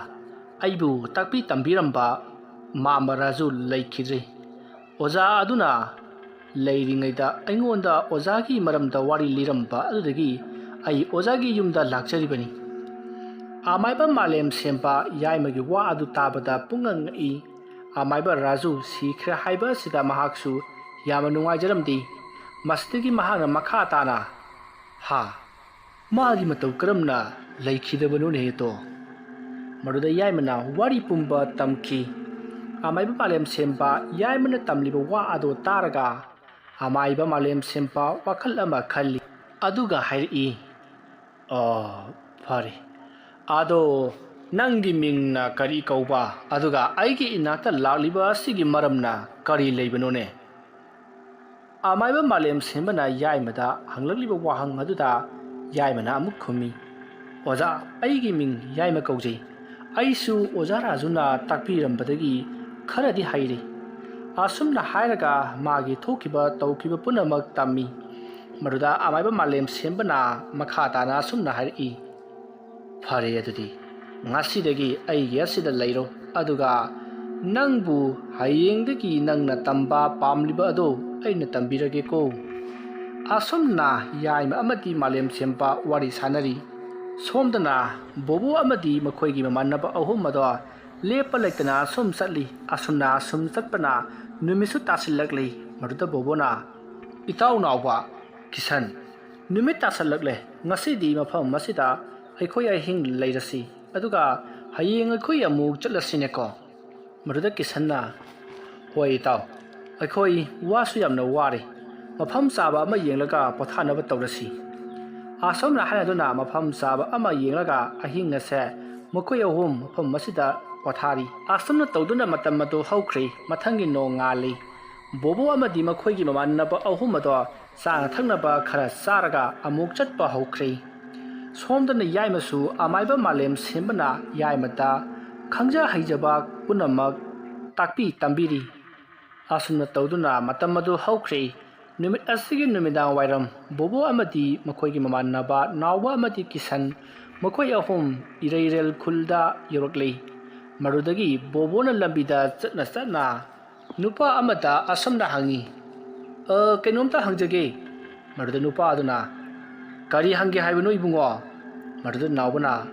ꯑꯩꯕꯨ ꯇꯥꯛꯄꯤ ꯇꯝꯕꯤꯔꯝꯕ ꯃꯥꯝꯃ ꯔꯥꯖꯨ ꯂꯩꯈꯤꯗ꯭ꯔꯦ꯫ ꯑꯣꯖꯥ ꯑꯗꯨꯅ ꯂꯩꯔꯤꯉꯩꯗ ꯑꯩꯉꯣꯟꯗ ꯑꯣꯖꯥꯒꯤ ꯃꯔꯝꯗ ꯋꯥꯔꯤ ꯂꯤꯔꯝꯕ ꯑꯗꯨꯗꯒꯤ ꯑꯩ ꯑꯣꯖꯥꯒꯤ ꯌꯨꯝꯗ ꯂꯥꯛꯆꯔꯤꯕꯅꯤ꯫" ꯑꯃꯥꯏꯕ ꯃꯥꯂꯦꯝ ꯁꯦꯝꯕ ꯌꯥꯏꯃꯒꯤ ꯋꯥ ꯑꯗꯨ ꯇꯥꯕꯗ ꯄꯨꯡꯉꯛ ꯉꯛꯏ꯫ ꯑꯃꯥꯏꯕ ꯔꯥꯖꯨ ꯁꯤꯈ꯭ꯔꯦ ꯍꯥꯏꯕ ꯑꯁꯤꯗ ꯃꯍꯥꯛꯁꯨ ꯌꯥꯝꯅ ꯅꯨꯡꯉꯥꯏꯖꯔꯝꯗꯦ꯫ ꯃꯁꯤꯗꯒꯤ ꯃꯍꯥꯛꯅ ꯃꯈꯥ ꯇꯥꯅ, "ꯍꯥ, ꯃꯥꯒꯤ ꯃꯇꯧ ꯀꯔꯝꯅ ꯂꯩꯈꯤꯗꯕꯅꯣꯅꯦ ꯑꯗꯣ?" ꯃꯗꯨꯗ ꯌꯥꯏꯃꯅ ꯋꯥꯔꯤ ꯄꯨꯝꯕ ꯇꯝꯈꯤ꯫ ꯑꯃꯥꯏꯕ ꯃꯥꯂꯦꯝ ꯁꯦꯝꯕ ꯌꯥꯏꯃꯅ ꯇꯝꯂꯤꯕ ꯋꯥ ꯑꯗꯨ ꯇꯥꯔꯒ ꯑꯃꯥꯏꯕ ꯃꯥꯂꯦꯝ ꯁꯦꯝꯕ ꯋꯥꯈꯜ ꯑꯃ ꯈꯜꯂꯤ꯫ ꯑꯗꯨꯒ ꯍꯥꯏꯔꯛꯏ, "ꯑꯣ, ꯐꯔꯦ꯫ ꯑꯗꯣ ꯅꯪꯒꯤ ꯃꯤꯡꯅ ꯀꯔꯤ ꯀꯧꯕ? ꯑꯗꯨꯒ ꯑꯩꯒꯤ ꯏꯅꯥꯛꯇ ꯂꯥꯛꯂꯤꯕ ꯑꯁꯤꯒꯤ ꯃꯔꯝꯅ ꯀꯔꯤ ꯂꯩꯕꯅꯣꯅꯦ?" ꯑꯃꯥꯏꯕ ꯃꯥꯂꯦꯝ ꯁꯦꯝꯕꯅ ꯌꯥꯏꯃꯗ ꯍꯪꯂꯛꯂꯤꯕ ꯋꯥꯍꯪ ꯑꯗꯨꯗ ꯌꯥꯏꯃꯅ ꯑꯃꯨꯛ ꯈꯨꯝꯃꯤ, "ꯑꯣꯖꯥ, ꯑꯩꯒꯤ ꯃꯤꯡ ꯌꯥꯏꯃ ꯀꯧꯖꯩ꯫ ꯑꯩꯁꯨ ꯑꯣꯖꯥ ꯔꯥꯖꯨꯅ ꯇꯥꯛꯄꯤꯔꯝꯕꯗꯒꯤ ꯈꯔꯗꯤ ꯍꯩꯔꯦ꯫" ꯑꯁꯨꯝꯅ ꯍꯥꯏꯔꯒ ꯃꯥꯒꯤ ꯊꯣꯛꯈꯤꯕ ꯇꯧꯈꯤꯕ ꯄꯨꯝꯅꯃꯛ ꯇꯝꯃꯤ꯫ ꯃꯗꯨꯗ ꯑꯃꯥꯏꯕ ꯃꯥꯂꯦꯝ ꯁꯦꯝꯕꯅ ꯃꯈꯥ ꯇꯥꯅ ꯑꯁꯨꯝꯅ ꯍꯥꯏꯔꯛꯏ, "ꯐꯔꯦ, ꯑꯗꯨꯗꯤ ꯉꯁꯤꯗꯒꯤ ꯑꯩꯒꯤ ꯑꯁꯤꯗ ꯂꯩꯔꯣ, ꯑꯗꯨꯒ ꯅꯪꯕꯨ ꯍꯌꯦꯡꯗꯒꯤ ꯅꯪꯅ ꯇꯝꯕ ꯄꯥꯝꯂꯤꯕ ꯑꯗꯨ ꯑꯩꯅ ꯇꯝꯕꯤꯔꯒꯦꯀꯣ꯫ ꯑꯁꯨꯝꯅ ꯌꯥꯏꯃ ꯑꯃꯗꯤ ꯃꯥꯂꯦꯝ ꯁꯦꯝꯕ ꯋꯥꯔꯤ ꯁꯥꯟꯅꯔꯤ꯫ ꯁꯣꯝꯗꯅ ꯕꯣꯕꯣ ꯑꯃꯗꯤ ꯃꯈꯣꯏꯒꯤ ꯃꯃꯥꯟꯅꯕ ꯑꯍꯨꯝ ꯑꯗꯣ ꯂꯦꯞꯄ ꯂꯩꯇꯅ ꯁꯨꯝ ꯆꯠꯂꯤ꯫ ꯑꯁꯨꯝꯅ ꯁꯨꯝ ꯆꯠꯄꯅ ꯅꯨꯃꯤꯠꯁꯨ ꯇꯥꯁꯤꯜꯂꯛꯂꯤ꯫ ꯃꯗꯨꯗ ꯕꯣꯕꯣꯅ, "ꯏꯇꯥꯎ ꯅꯥꯎꯕ, ꯀꯤꯁꯟ, ꯅꯨꯃꯤꯠ ꯇꯥꯁꯤꯜꯂꯛꯂꯦ꯫ ꯉꯁꯤꯗꯤ ꯃꯐꯝ ꯑꯁꯤꯗ ꯑꯩꯈꯣꯏ ꯑꯍꯤꯡ ꯂꯩꯔꯁꯤ, ꯑꯗꯨꯒ ꯍꯌꯦꯡ ꯑꯩꯈꯣꯏ ꯑꯃꯨꯛ ꯆꯠꯂꯁꯤꯅꯦꯀꯣ?" ꯃꯗꯨꯗ ꯀꯤꯁꯟꯅ, "ꯍꯣꯏ ꯏꯇꯥꯎ, ꯑꯩꯈꯣꯏ ꯋꯥꯁꯨ ꯌꯥꯝꯅ ꯋꯥꯔꯦ꯫ ꯃꯐꯝ ꯆꯥꯕ ꯑꯃ ꯌꯦꯡꯂꯒ ꯄꯣꯊꯥꯅꯕ ꯇꯧꯔꯁꯤ꯫" ꯑꯁꯨꯝꯅ ꯍꯥꯏꯅꯗꯨꯅ ꯃꯐꯝ ꯆꯥꯕ ꯑꯃ ꯌꯦꯡꯂꯒ ꯑꯍꯤꯡ ꯑꯁꯦ ꯃꯈꯣꯏ ꯑꯍꯨꯝ ꯃꯐꯝ ꯑꯁꯤꯗ ꯄꯣꯊꯥꯔꯤ꯫ ꯑꯁꯨꯝꯅ ꯇꯧꯗꯨꯅ ꯃꯇꯝ ꯑꯗꯨ ꯍꯧꯈ꯭ꯔꯦ꯫ ꯃꯊꯪꯒꯤ ꯅꯣꯡꯉꯥꯜꯂꯤ꯫ ꯕꯣꯕꯣ ꯑꯃꯗꯤ ꯃꯈꯣꯏꯒꯤ ꯃꯃꯥꯟꯅꯕ ꯑꯍꯨꯝ ꯑꯗꯣ ꯆꯥꯅ ꯊꯛꯅꯕ ꯈꯔ ꯆꯥꯔꯒ ꯑꯃꯨꯛ ꯆꯠꯄ ꯍꯧꯈ꯭ꯔꯦ꯫ ꯁꯣꯝꯗꯅ ꯌꯥꯏꯃꯁꯨ ꯑꯃꯥꯏꯕ ꯃꯥꯂꯦꯝ ꯁꯦꯝꯕꯅ ꯌꯥꯏꯃꯗ ꯈꯪꯖ ꯍꯩꯖꯕ ꯄꯨꯝꯅꯃꯛ ꯇꯥꯛꯄꯤ ꯇꯝꯕꯤꯔꯤ꯫ ꯑꯁꯨꯝꯅ ꯇꯧꯗꯨꯅ ꯃꯇꯝ ꯑꯗꯨ ꯍꯧꯈ꯭ꯔꯦ꯫ ꯅꯨꯃꯤꯠ ꯑꯁꯤꯒꯤ ꯅꯨꯃꯤꯗꯥꯡ ꯋꯥꯏꯔꯝ ꯕꯣꯕꯣ ꯑꯃꯗꯤ ꯃꯈꯣꯏꯒꯤ ꯃꯃꯥꯟꯅꯕ ꯅꯥꯎꯕ ꯑꯃꯗꯤ ꯀꯤꯁꯟ, ꯃꯈꯣꯏ ꯑꯍꯨꯝ ꯏꯔꯩꯔꯦꯜ ꯈꯨꯜꯗ ꯌꯧꯔꯛꯂꯤ꯫ ꯃꯗꯨꯗꯒꯤ ꯕꯣꯕꯣꯅ ꯂꯝꯕꯤꯗ ꯆꯠꯅ ꯆꯠꯅ ꯅꯨꯄꯥ ꯑꯃꯗ ꯑꯁꯨꯝꯅ ꯍꯪꯉꯤ, "ꯑ, ꯀꯩꯅꯣꯝꯇ ꯍꯪꯖꯒꯦ?" ꯃꯗꯨꯗ ꯅꯨꯄꯥ ꯑꯗꯨꯅ, "ꯀꯔꯤ ꯍꯪꯒꯦ ꯍꯥꯏꯕꯅꯣ ꯏꯕꯨꯡꯉꯣ?" ꯃꯗꯨꯗ ꯅꯥꯎꯕꯅ,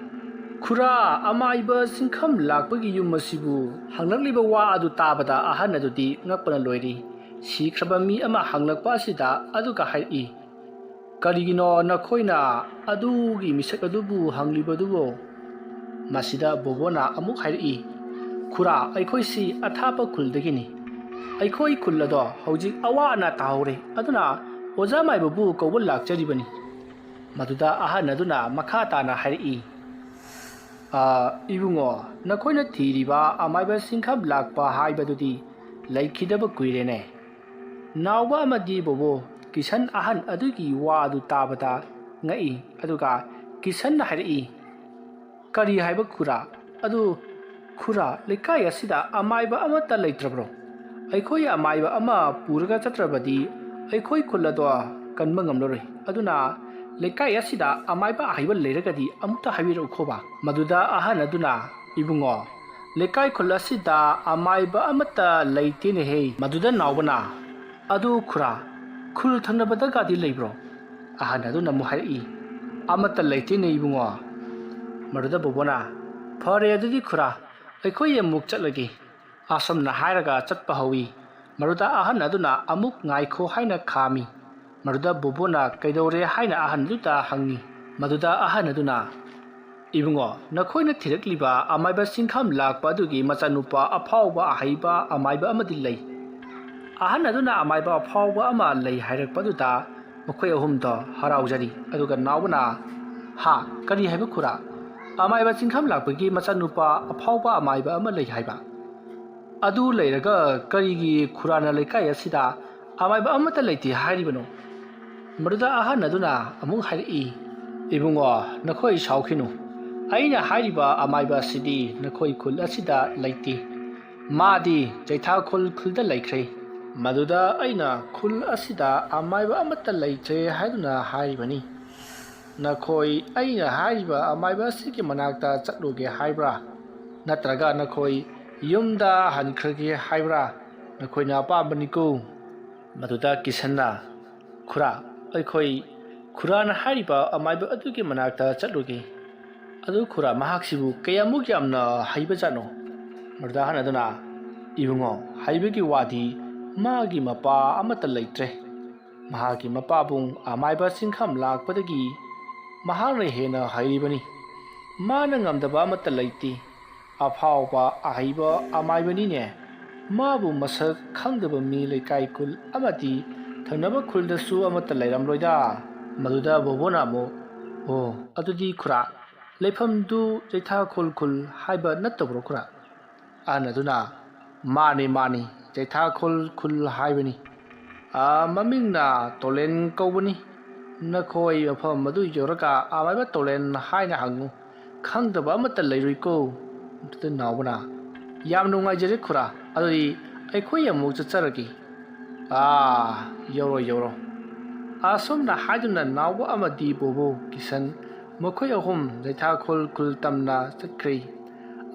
"ꯈꯨꯔꯥ, ꯑꯃꯥꯏꯕ ꯆꯤꯡꯈꯝ ꯂꯥꯛꯄꯒꯤ ꯌꯨꯝ ꯑꯁꯤꯕꯨ ꯍꯪꯂꯛꯂꯤꯕ ꯋꯥ ꯑꯗꯨ ꯇꯥꯕꯗ ꯑꯍꯟ ꯑꯗꯨꯗꯤ ꯉꯛꯄꯅ ꯂꯣꯏꯔꯤ꯫ ꯁꯤꯈ꯭ꯔꯕ ꯃꯤ ꯑꯃ ꯍꯪꯂꯛꯄ ꯑꯁꯤꯗ ꯑꯗꯨꯒ ꯍꯥꯏꯔꯛꯏ, 'ꯀꯔꯤꯒꯤꯅꯣ ꯅꯈꯣꯏꯅ ꯑꯗꯨꯒꯤ ꯃꯤꯁꯛ ꯑꯗꯨꯕꯨ ꯍꯪꯂꯤꯕꯗꯨꯕꯣ?'" ꯃꯁꯤꯗ ꯕꯣꯕꯣꯅ ꯑꯃꯨꯛ ꯍꯥꯏꯔꯛꯏ, "ꯈꯨꯔꯥ, ꯑꯩꯈꯣꯏꯁꯤ ꯑꯊꯥꯞꯄ ꯈꯨꯜꯗꯒꯤꯅꯤ꯫ ꯑꯩꯈꯣꯏ ꯈꯨꯜ ꯑꯗꯣ ꯍꯧꯖꯤꯛ ꯑꯋꯥ ꯑꯅꯥ ꯇꯥꯍꯧꯔꯦ, ꯑꯗꯨꯅ ꯑꯣꯖꯥ ꯃꯥꯏꯕꯕꯨ ꯀꯧꯕ ꯂꯥꯛꯆꯔꯤꯕꯅꯤ꯫" ꯃꯗꯨꯗ ꯑꯍꯟ ꯑꯗꯨꯅ ꯃꯈꯥ ꯇꯥꯅ ꯍꯥꯏꯔꯛꯏ, "ꯑ, ꯏꯕꯨꯡꯉꯣ, ꯅꯈꯣꯏꯅ ꯊꯤꯔꯤꯕ ꯑꯃꯥꯏꯕ ꯆꯤꯡꯈꯝ ꯂꯥꯛꯄ ꯍꯥꯏꯕꯗꯨꯗꯤ ꯂꯩꯈꯤꯗꯕ ꯀꯨꯏꯔꯦꯅꯦ꯫" ꯅꯥꯎꯕ ꯑꯃꯗꯤ ꯕꯣꯕꯣ ꯀꯤꯁꯟ ꯑꯍꯟ ꯑꯗꯨꯒꯤ ꯋꯥ ꯑꯗꯨ ꯇꯥꯕꯗ ꯉꯛꯏ꯫ ꯑꯗꯨꯒ ꯀꯤꯁꯟꯅ ꯍꯥꯏꯔꯛꯏ, "ꯀꯔꯤ ꯍꯥꯏꯕ ꯈꯨꯔꯥ? ꯑꯗꯨ ꯈꯨꯔꯥ, ꯂꯩꯀꯥꯏ ꯑꯁꯤꯗ ꯑꯃꯥꯏꯕ ꯑꯃꯠꯇ ꯂꯩꯇ꯭ꯔꯕ꯭ꯔꯣ? ꯑꯩꯈꯣꯏ ꯑꯃꯥꯏꯕ ꯑꯃ ꯄꯨꯔꯒ ꯆꯠꯇ꯭ꯔꯕꯗꯤ ꯑꯩꯈꯣꯏ ꯈꯨꯜ ꯑꯗꯣ ꯀꯟꯕ ꯉꯝꯂꯔꯣꯏ꯫ ꯑꯗꯨꯅ "ꯂꯩꯀꯥꯏ ꯑꯁꯤꯗ ꯑꯃꯥꯏꯕ ꯑꯍꯩꯕ ꯂꯩꯔꯒꯗꯤ ꯑꯃꯨꯛꯇ ꯍꯥꯏꯕꯤꯔꯛꯎꯈꯣꯕ?" ꯃꯗꯨꯗ ꯑꯍꯟ ꯑꯗꯨꯅ, "ꯏꯕꯨꯡꯉꯣ, ꯂꯩꯀꯥꯏ ꯈꯨꯜ ꯑꯁꯤꯗ ꯑꯃꯥꯏꯕ ꯑꯃꯠꯇ ꯂꯩꯇꯦꯅꯦꯍꯦ꯫" ꯃꯗꯨꯗ ꯅꯥꯎꯕꯅ, "ꯑꯗꯨ ꯈꯨꯔꯥ, ꯈꯨꯜ ꯊꯪꯅꯕꯗꯒꯗꯤ ꯂꯩꯕ꯭ꯔꯣ?" ꯑꯍꯟ ꯑꯗꯨꯅ ꯑꯃꯨꯛ ꯍꯥꯏꯔꯛꯏ, "ꯑꯃꯠꯇ ꯂꯩꯇꯦꯅꯦ ꯏꯕꯨꯡꯉꯣ꯫" ꯃꯗꯨꯗ ꯕꯣꯕꯣꯅ, "ꯐꯔꯦ ꯑꯗꯨꯗꯤ ꯈꯨꯔꯥ, ꯑꯩꯈꯣꯏ ꯑꯃꯨꯛ ꯆꯠꯂꯒꯦ꯫" ꯑꯁꯨꯝꯅ ꯍꯥꯏꯔꯒ ꯆꯠꯄ ꯍꯧꯏ꯫ ꯃꯗꯨꯗ ꯑꯍꯟ ꯑꯗꯨꯅ ꯑꯃꯨꯛ ꯉꯥꯏꯈꯣ ꯍꯥꯏꯅ ꯈꯥꯝꯃꯤ꯫ ꯃꯗꯨꯗ ꯕꯣꯕꯣꯅ ꯀꯩꯗꯧꯔꯦ ꯍꯥꯏꯅ ꯑꯍꯟ ꯑꯗꯨꯗ ꯍꯪꯉꯤ꯫ ꯃꯗꯨꯗ ꯑꯍꯟ ꯑꯗꯨꯅ, "ꯏꯕꯨꯡꯉꯣ, ꯅꯈꯣꯏꯅ ꯊꯤꯔꯛꯂꯤꯕ ꯑꯃꯥꯏꯕ ꯆꯤꯡꯈꯝ ꯂꯥꯛꯄ ꯑꯗꯨꯒꯤ ꯃꯆꯥꯅꯨꯄꯥ ꯑꯐꯥꯎꯕ ꯑꯍꯩꯕ ꯑꯃꯥꯏꯕ ꯑꯃꯗꯤ ꯂꯩ꯫" ꯑꯍꯟ ꯑꯗꯨꯅ ꯑꯃꯥꯏꯕ ꯑꯐꯥꯎꯕ ꯑꯃ ꯂꯩ ꯍꯥꯏꯔꯛꯄ ꯑꯗꯨꯗ ꯃꯈꯣꯏ ꯑꯍꯨꯝꯗꯣ ꯍꯔꯥꯎꯖꯔꯤ꯫ ꯑꯗꯨꯒ ꯅꯥꯎꯕꯅ, "ꯍꯥ, ꯀꯔꯤ ꯍꯥꯏꯕ ꯈꯨꯔꯥ? ꯑꯃꯥꯏꯕ ꯆꯤꯡꯈꯝ ꯂꯥꯛꯄꯒꯤ ꯃꯆꯥꯅꯨꯄꯥ ꯑꯐꯥꯎꯕ ꯑꯃꯥꯏꯕ ꯑꯃ ꯂꯩ ꯍꯥꯏꯕ? ꯑꯗꯨ ꯂꯩꯔꯒ ꯀꯔꯤꯒꯤ ꯈꯨꯔꯥꯅ ꯂꯩꯀꯥꯏ ꯑꯁꯤꯗ ꯑꯃꯥꯏꯕ ꯑꯃꯠꯇ ꯂꯩꯇꯦ ꯍꯥꯏꯔꯤꯕꯅꯣ?" ꯃꯗꯨꯗ ꯑꯍꯟ ꯑꯗꯨꯅ ꯑꯃꯨꯛ ꯍꯥꯏꯔꯛꯏ, "ꯏꯕꯨꯡꯉꯣ, ꯅꯈꯣꯏ ꯁꯥꯎꯈꯤꯅꯨ꯫ ꯑꯩꯅ ꯍꯥꯏꯔꯤꯕ ꯑꯃꯥꯏꯕ ꯑꯁꯤꯗꯤ ꯅꯈꯣꯏ ꯈꯨꯜ ꯑꯁꯤꯗ ꯂꯩꯇꯦ꯫ ꯃꯥꯗꯤ ꯆꯩꯊꯥꯈꯣꯜ ꯈꯨꯜꯗ ꯂꯩꯈ꯭ꯔꯦ꯫ ꯃꯗꯨꯗ ꯑꯩꯅ ꯈꯨꯜ ꯑꯁꯤꯗ ꯑꯃꯥꯏꯕ ꯑꯃꯠꯇ ꯂꯩꯇ꯭ꯔꯦ ꯍꯥꯏꯗꯨꯅ ꯍꯥꯏꯔꯤꯕꯅꯤ꯫ ꯅꯈꯣꯏ ꯑꯩꯅ ꯍꯥꯏꯔꯤꯕ ꯑꯃꯥꯏꯕ ꯑꯁꯤꯒꯤ ꯃꯅꯥꯛꯇ ꯆꯠꯂꯨꯒꯦ ꯍꯥꯏꯕ꯭ꯔꯥ? ꯅꯠꯇ꯭ꯔꯒ ꯅꯈꯣꯏ ꯌꯨꯝꯗ ꯍꯟꯈ꯭ꯔꯒꯦ ꯍꯥꯏꯕ꯭ꯔꯥ? ꯅꯈꯣꯏꯅ ꯑꯄꯥꯝꯕꯅꯤꯀꯣ꯫" ꯃꯗꯨꯗ ꯀꯤꯁꯟꯅ, "ꯈꯨꯔꯥ, ꯑꯩꯈꯣꯏ ꯈꯨꯔꯥꯅ ꯍꯥꯏꯔꯤꯕ ꯑꯃꯥꯏꯕ ꯑꯗꯨꯒꯤ ꯃꯅꯥꯛꯇ ꯆꯠꯂꯨꯒꯦ꯫ ꯑꯗꯨ ꯈꯨꯔꯥ, ꯃꯍꯥꯛꯁꯤꯕꯨ ꯀꯌꯥꯃꯨꯛ ꯌꯥꯝꯅ ꯍꯩꯕꯖꯥꯠꯅꯣ?" ꯃꯗꯨꯗ ꯑꯍꯟ ꯑꯗꯨꯅ, "ꯏꯕꯨꯡꯉꯣ, ꯍꯩꯕꯒꯤ ꯋꯥꯗꯤ ꯃꯥꯒꯤ ꯃꯄꯥ ꯑꯃꯠꯇ ꯂꯩꯇ꯭ꯔꯦ꯫ ꯃꯍꯥꯛꯀꯤ ꯃꯄꯥꯕꯨꯡ ꯑꯃꯥꯏꯕ ꯆꯤꯡꯈꯝ ꯂꯥꯛꯄꯗꯒꯤ ꯃꯍꯥꯛꯅ ꯍꯦꯟꯅ ꯍꯩꯔꯤꯕꯅꯤ꯫ ꯃꯥꯅ ꯉꯝꯗꯕ ꯑꯃꯠꯇ ꯂꯩꯇꯦ꯫ ꯑꯐꯥꯎꯕ ꯑꯍꯩꯕ ꯑꯃꯥꯏꯕꯅꯤꯅꯦ꯫ ꯃꯥꯕꯨ ꯃꯁꯛ ꯈꯪꯗꯕ ꯃꯤ ꯂꯩꯀꯥꯏ ꯈꯨꯜ ꯑꯃꯗꯤ ꯊꯪꯅꯕ ꯈꯨꯜꯗꯁꯨ ꯑꯃꯠꯇ ꯂꯩꯔꯝꯂꯣꯏꯗ꯫" ꯃꯗꯨꯗ ꯕꯣꯕꯣꯅ ꯑꯃꯨꯛ, "ꯑꯣ, ꯑꯗꯨꯗꯤ ꯈꯨꯔꯥ, ꯂꯩꯐꯝꯗꯨ ꯆꯩꯊꯥꯈꯣꯜ ꯈꯨꯜ ꯍꯥꯏꯕ ꯅꯠꯇꯕ꯭ꯔꯣ ꯈꯨꯔꯥ?" ꯑꯍꯟ ꯑꯗꯨꯅ, "ꯃꯥꯅꯤ, ꯃꯥꯅꯤ, ꯆꯩꯊꯥꯈꯣꯜ ꯈꯨꯜ ꯍꯥꯏꯕꯅꯤ꯫ ꯑꯥ, ꯃꯃꯤꯡꯅ ꯇꯣꯂꯦꯟ ꯀꯧꯕꯅꯤ꯫ ꯅꯈꯣꯏ ꯃꯐꯝ ꯑꯗꯨ ꯌꯧꯔꯒ ꯑꯃꯥꯏꯕ ꯇꯣꯂꯦꯟ ꯍꯥꯏꯅ ꯍꯪꯉꯨ꯫ ꯈꯪꯗꯕ ꯑꯃꯠꯇ ꯂꯩꯔꯣꯏꯀꯣ꯫" ꯑꯗꯨꯗ ꯅꯥꯎꯕꯅ, "ꯌꯥꯝ ꯅꯨꯡꯉꯥꯏꯖꯔꯦ ꯈꯨꯔꯥ, ꯑꯗꯨꯗꯤ ꯑꯩꯈꯣꯏ ꯑꯃꯨꯛ ꯆꯠꯆꯔꯒꯦ꯫" "ꯑꯥ, ꯌꯧꯔꯣ, ꯌꯧꯔꯣ꯫" ꯑꯁꯨꯝꯅ ꯍꯥꯏꯗꯨꯅ ꯅꯥꯎꯕ ꯑꯃꯗꯤ ꯕꯣꯕꯣ ꯀꯤꯁꯟ ꯃꯈꯣꯏ ꯑꯍꯨꯝ ꯂꯩꯊꯥꯈꯨꯜ ꯈꯨꯜ ꯇꯝꯅ ꯆꯠꯈ꯭ꯔꯦ꯫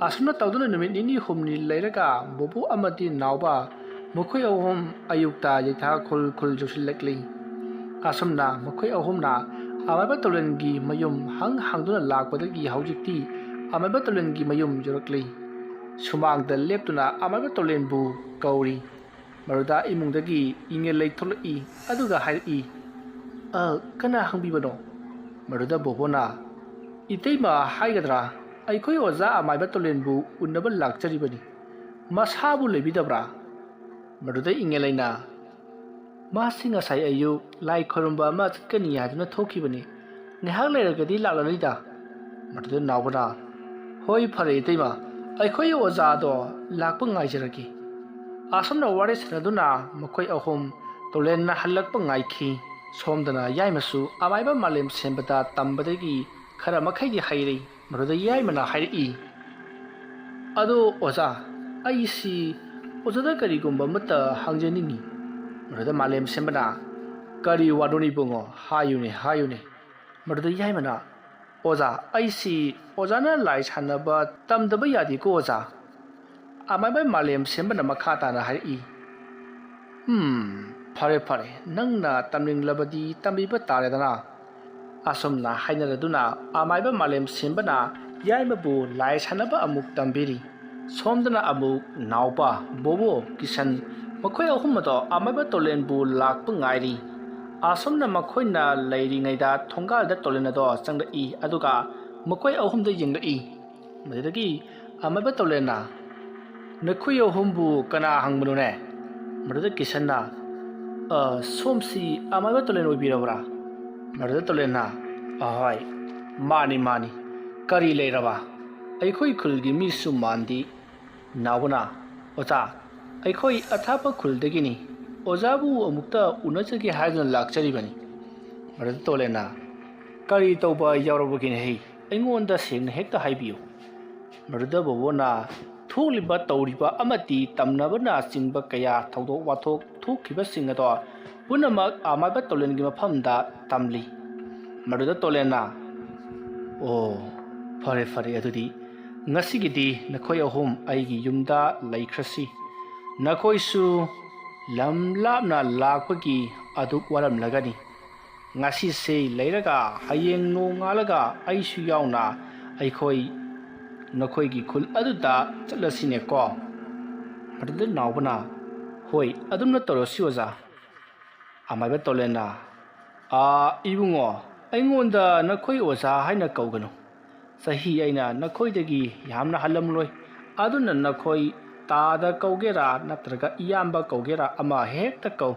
ꯑꯁꯨꯝꯅ ꯇꯧꯗꯨꯅ ꯅꯨꯃꯤꯠ ꯅꯤꯅꯤ ꯍꯨꯝꯅꯤ ꯂꯩꯔꯒ ꯕꯣꯕꯣ ꯑꯃꯗꯤ ꯅꯥꯎꯕ ꯃꯈꯣꯏ ꯑꯍꯨꯝ ꯑꯌꯨꯛꯇ ꯂꯩꯊꯥꯈꯨꯜ ꯈꯨꯜ ꯌꯧꯁꯤꯜꯂꯛꯂꯤ꯫ ꯑꯁꯨꯝꯅ ꯃꯈꯣꯏ ꯑꯍꯨꯝꯅ ꯑꯃꯥꯏꯕ ꯇꯣꯂꯦꯟꯒꯤ ꯃꯌꯨꯝ ꯍꯪ ꯍꯪꯗꯨꯅ ꯂꯥꯛꯄꯗꯒꯤ ꯍꯧꯖꯤꯛꯇꯤ ꯑꯃꯥꯏꯕ ꯇꯣꯂꯦꯟꯒꯤ ꯃꯌꯨꯝ ꯌꯧꯔꯛꯂꯤ꯫ ꯁꯨꯃꯥꯡꯗ ꯂꯦꯞꯇꯨꯅ ꯑꯃꯥꯏꯕ ꯇꯣꯂꯦꯟꯕꯨ ꯀꯧꯔꯤ꯫ ꯃꯗꯨꯗ ꯏꯃꯨꯡꯗꯒꯤ ꯏꯉꯦꯜ ꯂꯩ ꯊꯣꯛꯂꯛꯏ, ꯑꯗꯨꯒ ꯍꯥꯏꯔꯛꯏ, "ꯑ, ꯀꯅꯥ ꯍꯪꯕꯤꯕꯅꯣ?" ꯃꯗꯨꯗ ꯕꯣꯕꯣꯅ, "ꯏꯇꯩꯃ ꯍꯥꯏꯒꯗ꯭ꯔꯥ, ꯑꯩꯈꯣꯏ ꯑꯣꯖꯥ ꯑꯃꯥꯏꯕ ꯇꯣꯂꯦꯟꯕꯨ ꯎꯅꯕ ꯂꯥꯛꯆꯔꯤꯕꯅꯤ꯫ ꯃꯁꯥꯕꯨ ꯂꯩꯕꯤꯗꯕ꯭ꯔꯥ?" ꯃꯗꯨꯗ ꯏꯉꯦꯜ ꯂꯩꯅ, "ꯃꯥꯁꯤ ꯉꯁꯥꯏ ꯑꯌꯨꯛ ꯂꯥꯏ ꯈꯣꯏꯔꯝꯕ ꯑꯃ ꯆꯠꯀꯅꯤ ꯍꯥꯏꯗꯨꯅ ꯊꯣꯛꯈꯤꯕꯅꯤ꯫ ꯉꯥꯏꯍꯥꯛ ꯂꯩꯔꯒꯗꯤ ꯂꯥꯛꯂꯅꯤꯗ꯫" ꯃꯗꯨꯗ ꯅꯥꯎꯕꯅ, "ꯍꯣꯏ, ꯐꯔꯦ ꯏꯇꯩꯃ, ꯑꯩꯈꯣꯏ ꯑꯣꯖꯥꯗꯣ ꯂꯥꯛꯄ ꯉꯥꯏꯖꯔꯒꯦ꯫" ꯑꯁꯨꯝꯅ ꯋꯥꯔꯤ ꯁꯥꯟꯅꯗꯨꯅ ꯃꯈꯣꯏ ꯑꯍꯨꯝ ꯇꯣꯂꯦꯟꯅ ꯍꯜꯂꯛꯄ ꯉꯥꯏꯈꯤ꯫ ꯁꯣꯝꯗꯅ ꯌꯥꯏꯃꯁꯨ ꯑꯃꯥꯏꯕ ꯃꯥꯂꯦꯝ ꯁꯦꯝꯕꯗ ꯇꯝꯕꯗꯒꯤ ꯈꯔ ꯃꯈꯩꯗꯤ ꯍꯩꯔꯦ꯫ ꯃꯗꯨꯗ ꯌꯥꯏꯃꯅ ꯍꯥꯏꯔꯛꯏ, "ꯑꯗꯣ ꯑꯣꯖꯥ, ꯑꯩꯁꯤ ꯑꯣꯖꯥꯗ ꯀꯔꯤꯒꯨꯝꯕ ꯑꯃꯠꯇ ꯍꯪꯖꯅꯤꯡꯉꯤ꯫" ꯃꯗꯨꯗ ꯃꯥꯂꯦꯝ ꯁꯦꯝꯕꯅ, "ꯀꯔꯤ ꯋꯥꯅꯣꯅꯦ ꯏꯕꯨꯡꯉꯣ? ꯍꯥꯏꯌꯨꯅꯦ, ꯍꯥꯏꯌꯨꯅꯦ꯫" ꯃꯗꯨꯗ ꯌꯥꯏꯃꯅ, "ꯑꯣꯖꯥ, ꯑꯩꯁꯤ ꯑꯣꯖꯥꯅ ꯂꯥꯏ ꯁꯥꯟꯅꯕ ꯇꯝꯗꯕ ꯌꯥꯗꯦꯀꯣ ꯑꯣꯖꯥ꯫" ꯑꯃꯥꯏꯕ ꯃꯥꯂꯦꯝ ꯁꯦꯝꯕꯅ ꯃꯈꯥ ꯇꯥꯅ ꯍꯥꯏꯔꯛꯏ, "ꯎꯝ, ꯐꯔꯦ ꯐꯔꯦ, ꯅꯪꯅ ꯇꯝꯅꯤꯡꯂꯕꯗꯤ ꯇꯝꯕꯤꯕ ꯇꯥꯔꯦꯗꯅ꯫" ꯑꯁꯨꯝꯅ ꯍꯥꯏꯅꯔꯗꯨꯅ ꯑꯃꯥꯏꯕ ꯃꯥꯂꯦꯝ ꯁꯦꯝꯕꯅ ꯌꯥꯏꯃꯕꯨ ꯂꯥꯏ ꯁꯥꯟꯅꯕ ꯑꯃꯨꯛ ꯇꯝꯕꯤꯔꯤ꯫ ꯁꯣꯝꯗꯅ ꯑꯃꯨꯛ ꯅꯥꯎꯄꯥ, ꯕꯣꯕꯣ, ꯀꯤꯁꯟ ꯃꯈꯣꯏ ꯑꯍꯨꯝ ꯑꯗꯣ ꯑꯃꯥꯏꯕ ꯇꯣꯂꯦꯟꯕꯨ ꯂꯥꯛꯄ ꯉꯥꯏꯔꯤ꯫ ꯑꯁꯨꯝꯅ ꯃꯈꯣꯏꯅ ꯂꯩꯔꯤꯉꯩꯗ ꯊꯣꯡꯒꯥꯜꯗ ꯇꯣꯂꯦꯟ ꯑꯗꯣ ꯆꯪꯂꯛꯏ, ꯑꯗꯨꯒ ꯃꯈꯣꯏ ꯑꯍꯨꯝꯗ ꯌꯦꯡꯂꯛꯏ꯫ ꯃꯗꯨꯗꯒꯤ ꯑꯃꯥꯏꯕ ꯇꯣꯂꯦꯟꯅ, "ꯅꯈꯣꯏ ꯑꯍꯨꯝꯕꯨ ꯀꯅꯥ ꯍꯪꯕꯅꯣꯅꯦ?" ꯃꯗꯨꯗ ꯀꯤꯁꯟꯅ, "ꯑ, ꯁꯣꯝꯁꯤ ꯑꯃꯥꯏꯕ ꯇꯣꯂꯦꯟ ꯑꯣꯏꯕꯤꯔꯕ꯭ꯔꯥ?" ꯃꯗꯨꯗ ꯇꯣꯂꯦꯟꯅ, "ꯑꯍꯣꯏ, ꯃꯥꯅꯤ, ꯃꯥꯅꯤ꯫ ꯀꯔꯤ ꯂꯩꯔꯕ? ꯑꯩꯈꯣꯏ ꯈꯨꯜꯒꯤ ꯃꯤꯁꯨ ꯃꯥꯟꯗꯦ꯫" ꯅꯥꯎꯕꯅ, "ꯑꯣꯖꯥ, ꯑꯩꯈꯣꯏ ꯑꯊꯥꯞꯄ ꯈꯨꯜꯗꯒꯤꯅꯤ꯫ ꯑꯣꯖꯥꯕꯨ ꯑꯃꯨꯛꯇ ꯎꯅꯖꯒꯦ ꯍꯥꯏꯗꯨꯅ ꯂꯥꯛꯆꯔꯤꯕꯅꯤ꯫" ꯃꯗꯨꯗ ꯇꯣꯂꯦꯟꯅ, "ꯀꯔꯤ ꯇꯧꯕ ꯌꯥꯎꯔꯕꯒꯦꯅꯦ ꯍꯩ? ꯑꯩꯉꯣꯟꯗ ꯁꯦꯡꯅ ꯍꯦꯛꯇ ꯍꯥꯏꯕꯤꯌꯨ꯫" ꯃꯗꯨꯗ ꯕꯣꯕꯣꯅ ꯊꯣꯛꯂꯤꯕ, ꯇꯧꯔꯤꯕ ꯑꯃꯗꯤ ꯇꯝꯅꯕꯅꯆꯤꯡꯕ ꯀꯌꯥ ꯊꯧꯗꯣꯛ ꯋꯥꯊꯣꯛ ꯊꯣꯛꯈꯤꯕꯁꯤꯡ ꯑꯗꯣ ꯄꯨꯝꯅꯃꯛ ꯑꯃꯥꯏꯕ ꯇꯣꯂꯦꯟꯒꯤ ꯃꯐꯝꯗ ꯇꯝꯂꯤ꯫ ꯃꯗꯨꯗ ꯇꯣꯂꯦꯟꯅ, "ꯑꯣ, ꯐꯔꯦ ꯐꯔꯦ, ꯑꯗꯨꯗꯤ ꯉꯁꯤꯒꯤꯗꯤ ꯅꯈꯣꯏ ꯑꯍꯨꯝ ꯑꯩꯒꯤ ꯌꯨꯝꯗ ꯂꯩꯈ꯭ꯔꯁꯤ꯫ ꯅꯈꯣꯏꯁꯨ ꯂꯝ ꯂꯥꯞꯅ ꯂꯥꯛꯄꯒꯤ ꯑꯗꯨꯛ ꯋꯥꯔꯝꯂꯒꯅꯤ꯫ ꯉꯁꯤꯁꯦ ꯂꯩꯔꯒ ꯍꯌꯦꯡ ꯅꯣꯡꯉꯥꯜꯂꯒ ꯑꯩꯁꯨ ꯌꯥꯎꯅ ꯑꯩꯈꯣꯏ ꯅꯈꯣꯏꯒꯤ ꯈꯨꯜ ꯑꯗꯨꯗ ꯆꯠꯂꯁꯤꯅꯦꯀꯣ?" ꯃꯗꯨꯗ ꯅꯥꯎꯕꯅ, "ꯍꯣꯏ, ꯑꯗꯨꯝꯅ ꯇꯧꯔꯁꯤ ꯑꯣꯖꯥ꯫" ꯑꯃꯥꯏꯕ ꯇꯣꯂꯦꯟꯅ, "ꯑꯥ, ꯏꯕꯨꯡꯉꯣ, ꯑꯩꯉꯣꯟꯗ ꯅꯈꯣꯏ ꯑꯣꯖꯥ ꯍꯥꯏꯅ ꯀꯧꯒꯅꯨ꯫ ꯆꯍꯤ ꯑꯩꯅ ꯅꯈꯣꯏꯗꯒꯤ ꯌꯥꯝꯅ ꯍꯜꯂꯝꯂꯣꯏ꯫ ꯑꯗꯨꯅ ꯅꯈꯣꯏ ꯇꯥꯗ ꯀꯧꯒꯦꯔꯥ ꯅꯠꯇ꯭ꯔꯒ ꯏꯌꯥꯝꯕ ꯀꯧꯒꯦꯔꯥ ꯑꯃ ꯍꯦꯛꯇ ꯀꯧ꯫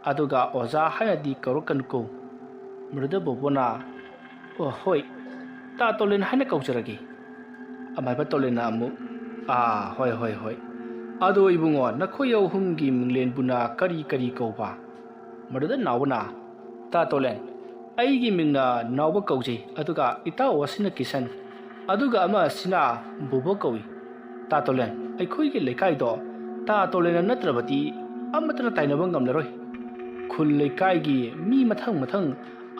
ꯑꯗꯨꯒ ꯑꯣꯖꯥ ꯍꯥꯏꯅꯗꯤ ꯀꯧꯔꯛꯀꯅꯨꯀꯣ꯫" ꯃꯗꯨꯗ ꯕꯣꯕꯣꯅ, "ꯑꯣ, ꯍꯣꯏ, ꯇꯥ ꯇꯣꯂꯦꯟ ꯍꯥꯏꯅ ꯀꯧꯖꯔꯒꯦ꯫" ꯑꯃꯥꯏꯕ ꯇꯣꯂꯦꯟꯅ ꯑꯃꯨꯛ, "ꯑꯥ, ꯍꯣꯏ, ꯍꯣꯏ, ꯍꯣꯏ꯫ ꯑꯗꯣ ꯏꯕꯨꯡꯉꯣ, ꯅꯈꯣꯏ ꯑꯍꯨꯝꯒꯤ ꯃꯤꯡꯂꯦꯟꯕꯨꯅ ꯀꯔꯤ ꯀꯔꯤ ꯀꯧꯕ?" ꯃꯗꯨꯗ ꯅꯥꯎꯕꯅ, "ꯇꯥ ꯇꯣꯂꯦꯟ, ꯑꯩꯒꯤ ꯃꯤꯡꯅ ꯅꯥꯎꯕ ꯀꯧꯖꯩ, ꯑꯗꯨꯒ ꯏꯇꯥꯎ ꯑꯁꯤꯅ ꯀꯤꯁꯟ, ꯑꯗꯨꯒ ꯑꯃ ꯑꯁꯤꯅ ꯕꯣꯕꯣ ꯀꯧꯏ꯫ ꯇꯥ ꯇꯣꯂꯦꯟ, ꯑꯩꯈꯣꯏꯒꯤ ꯂꯩꯀꯥꯏꯗꯣ ꯇꯥ ꯇꯣꯂꯦꯟꯅ ꯅꯠꯇ꯭ꯔꯕꯗꯤ ꯑꯃꯠꯇꯅ ꯇꯥꯏꯅꯕ ꯉꯝꯂꯔꯣꯏ꯫ ꯈꯨꯜ ꯂꯩꯀꯥꯏꯒꯤ ꯃꯤ ꯃꯊꯪ ꯃꯊꯪ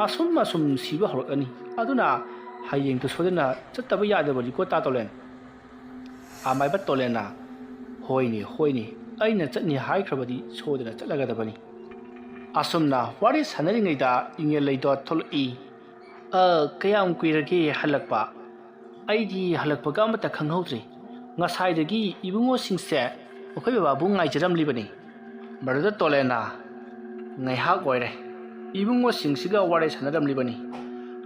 ꯑꯁꯨꯝ ꯑꯁꯨꯝ ꯁꯤꯕ ꯍꯧꯔꯛꯂꯅꯤ꯫ ꯑꯗꯨꯅ ꯍꯌꯦꯡꯗꯨ ꯁꯣꯏꯗꯅ ꯆꯠꯇꯕ ꯌꯥꯗꯕꯅꯤꯀꯣ, ꯇꯥ ꯇꯣꯂꯦꯟ꯫" ꯑꯃꯥꯏꯕ ꯇꯣꯂꯦꯟꯅ, "ꯍꯣꯏꯅꯦ, ꯍꯣꯏꯅꯦ, ꯑꯩꯅ ꯆꯠꯅꯤ ꯍꯥꯏꯈ꯭ꯔꯕꯗꯤ ꯁꯣꯏꯗꯅ ꯆꯠꯂꯒꯗꯕꯅꯤ꯫" ꯑꯁꯨꯝꯅ ꯋꯥꯔꯤ ꯁꯥꯟꯅꯔꯤꯉꯩꯗ ꯏꯉꯦꯜꯂꯩꯗꯣ ꯊꯣꯛꯂꯛꯏ꯫ "ꯑ, ꯀꯌꯥꯝ ꯀꯨꯏꯔꯒꯦ ꯍꯜꯂꯛꯄ? ꯑꯩꯗꯤ ꯍꯜꯂꯛꯄꯒ ꯑꯃꯠꯇ ꯈꯪꯍꯧꯗ꯭ꯔꯦ꯫ ꯉꯁꯥꯏꯗꯒꯤ ꯏꯕꯨꯡꯉꯣꯁꯤꯡꯁꯦ ꯃꯈꯣꯏ ꯕꯕꯥꯕꯨ ꯉꯥꯏꯖꯔꯝꯂꯤꯕꯅꯤ꯫" ꯃꯗꯨꯗ ꯇꯣꯂꯦꯟꯅ, "ꯉꯥꯏꯍꯥꯛ ꯑꯣꯏꯔꯦ ꯏꯕꯨꯡꯉꯣꯁꯤꯡꯁꯤꯒ ꯋꯥꯔꯤ ꯁꯥꯟꯅꯔꯝꯂꯤꯕꯅꯤ꯫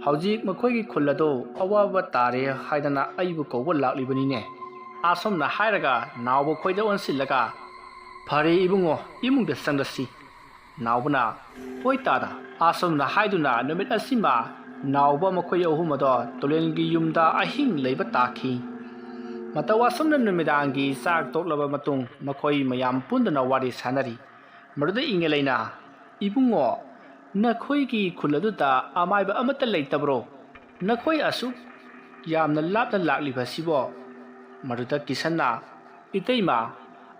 ꯍꯧꯖꯤꯛ ꯃꯈꯣꯏꯒꯤ ꯈꯨꯜ ꯑꯗꯨ ꯑꯋꯥꯕ ꯇꯥꯔꯦ ꯍꯥꯏꯗꯅ ꯑꯩꯕꯨ ꯀꯧꯕ ꯂꯥꯛꯂꯤꯕꯅꯤꯅꯦ꯫" ꯑꯁꯨꯝꯅ ꯍꯥꯏꯔꯒ ꯅꯥꯎꯕ ꯈꯣꯏꯗ ꯑꯣꯟꯁꯤꯜꯂꯒ, "ꯐꯔꯦ ꯏꯕꯨꯡꯉꯣ, ꯏꯃꯨꯡꯗ ꯆꯪꯂꯁꯤ꯫" ꯅꯥꯎꯕꯅ, "ꯍꯣꯏ ꯇꯥꯗ꯫" ꯑꯁꯨꯝꯅ ꯍꯥꯏꯗꯨꯅ ꯅꯨꯃꯤꯠ ꯑꯁꯤꯃ ꯅꯥꯎꯕ ꯃꯈꯣꯏ ꯑꯍꯨꯝ ꯑꯗꯣ ꯇꯣꯂꯦꯟꯒꯤ ꯌꯨꯝꯗ ꯑꯍꯤꯡ ꯂꯩꯕ ꯇꯥꯈꯤ꯫ ꯃꯇꯧ ꯑꯁꯨꯝꯅ ꯅꯨꯃꯤꯗꯥꯡꯒꯤ ꯆꯥꯛ ꯇꯣꯛꯂꯕ ꯃꯇꯨꯡ ꯃꯈꯣꯏ ꯃꯌꯥꯝ ꯄꯨꯟꯗꯨꯅ ꯋꯥꯔꯤ ꯁꯥꯟꯅꯔꯤ꯫ ꯃꯗꯨꯗ ꯏꯉꯦꯂꯩꯅ, "ꯏꯕꯨꯡꯉꯣ, ꯅꯈꯣꯏꯒꯤ ꯈꯨꯜ ꯑꯗꯨꯗ ꯑꯃꯥꯏꯕ ꯑꯃꯠꯇ ꯂꯩꯇꯕ꯭ꯔꯣ? ꯅꯈꯣꯏ ꯑꯁꯨꯛ ꯌꯥꯝꯅ ꯂꯥꯞꯅ ꯂꯥꯛꯂꯤꯕ ꯑꯁꯤꯕꯣ?" ꯃꯗꯨꯗ ꯀꯤꯁꯟꯅ, "ꯏꯇꯩꯃ,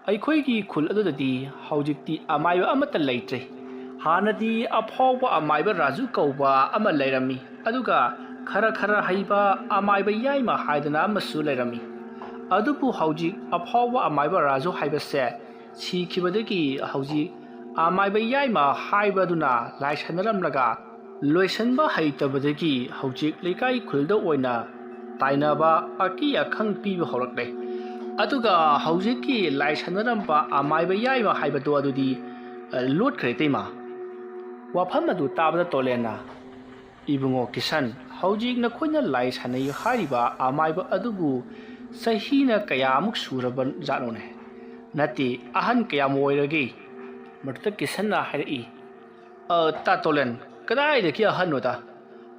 ꯑꯩꯈꯣꯏꯒꯤ ꯈꯨꯜ ꯑꯗꯨꯗꯗꯤ ꯍꯧꯖꯤꯛꯇꯤ ꯑꯃꯥꯏꯕ ꯑꯃꯠꯇ ꯂꯩꯇ꯭ꯔꯦ꯫ ꯍꯥꯟꯅꯗꯤ ꯑꯐꯥꯎꯕ ꯑꯃꯥꯏꯕ ꯔꯥꯖꯨ ꯀꯧꯕ ꯑꯃ ꯂꯩꯔꯝꯃꯤ, ꯑꯗꯨꯒ ꯈꯔ ꯈꯔ ꯍꯩꯕ ꯑꯃꯥꯏꯕ ꯌꯥꯏꯃ ꯍꯥꯏꯗꯅ ꯑꯃꯁꯨ ꯂꯩꯔꯝꯃꯤ꯫ ꯑꯗꯨꯕꯨ ꯍꯧꯖꯤꯛ ꯑꯐꯥꯎꯕ ꯑꯃꯥꯏꯕ ꯔꯥꯖꯨ ꯍꯥꯏꯕꯁꯦ ꯁꯤꯈꯤꯕꯗꯒꯤ ꯍꯧꯖꯤꯛ ꯑꯃꯥꯏꯕ ꯌꯥꯏꯃ ꯍꯥꯏꯕꯗꯨꯅ ꯂꯥꯏ ꯁꯥꯟꯅꯔꯝꯂꯒ ꯂꯣꯏꯁꯤꯟꯕ ꯍꯩꯇꯕꯗꯒꯤ ꯍꯧꯖꯤꯛ ꯂꯩꯀꯥꯏ ꯈꯨꯜꯗ ꯑꯣꯏꯅ ꯇꯥꯏꯅꯕ, ꯑꯀꯤ ꯑꯈꯪ ꯄꯤꯕ ꯍꯧꯔꯛꯂꯦ꯫ ꯑꯗꯨꯒ ꯍꯧꯖꯤꯛꯀꯤ ꯂꯥꯏ ꯁꯥꯟꯅꯔꯝꯕ ꯑꯃꯥꯏꯕ ꯌꯥꯏꯃ ꯍꯥꯏꯕꯗꯣ ꯑꯗꯨꯗꯤ, ꯑ, ꯂꯣꯠꯈ꯭ꯔꯦ ꯏꯇꯩꯃ꯫ ꯋꯥꯐꯝ ꯑꯗꯨ ꯇꯥꯕꯗ ꯇꯣꯂꯦꯟꯅ, "ꯏꯕꯨꯡꯉꯣ ꯀꯤꯁꯟ, ꯍꯧꯖꯤꯛ ꯅꯈꯣꯏꯅ ꯂꯥꯏ ꯁꯥꯟꯅꯩ ꯍꯥꯏꯔꯤꯕ ꯑꯃꯥꯏꯕ ꯑꯗꯨꯕꯨ ꯆꯍꯤꯅ ꯀꯌꯥꯃꯨꯛ ꯁꯨꯔꯕ ꯖꯥꯠꯅꯣꯅꯦ? ꯅꯠꯇꯦ, ꯑꯍꯟ ꯀꯌꯥꯝ ꯑꯣꯏꯔꯒꯦ?" ꯃꯗꯨꯗ ꯀꯤꯁꯟꯅ ꯍꯥꯏꯔꯛꯏ, "ꯑ, ꯇꯥ ꯇꯣꯂꯦꯟ, ꯀꯗꯥꯏꯗꯒꯤ ꯑꯍꯟꯅꯣꯗ?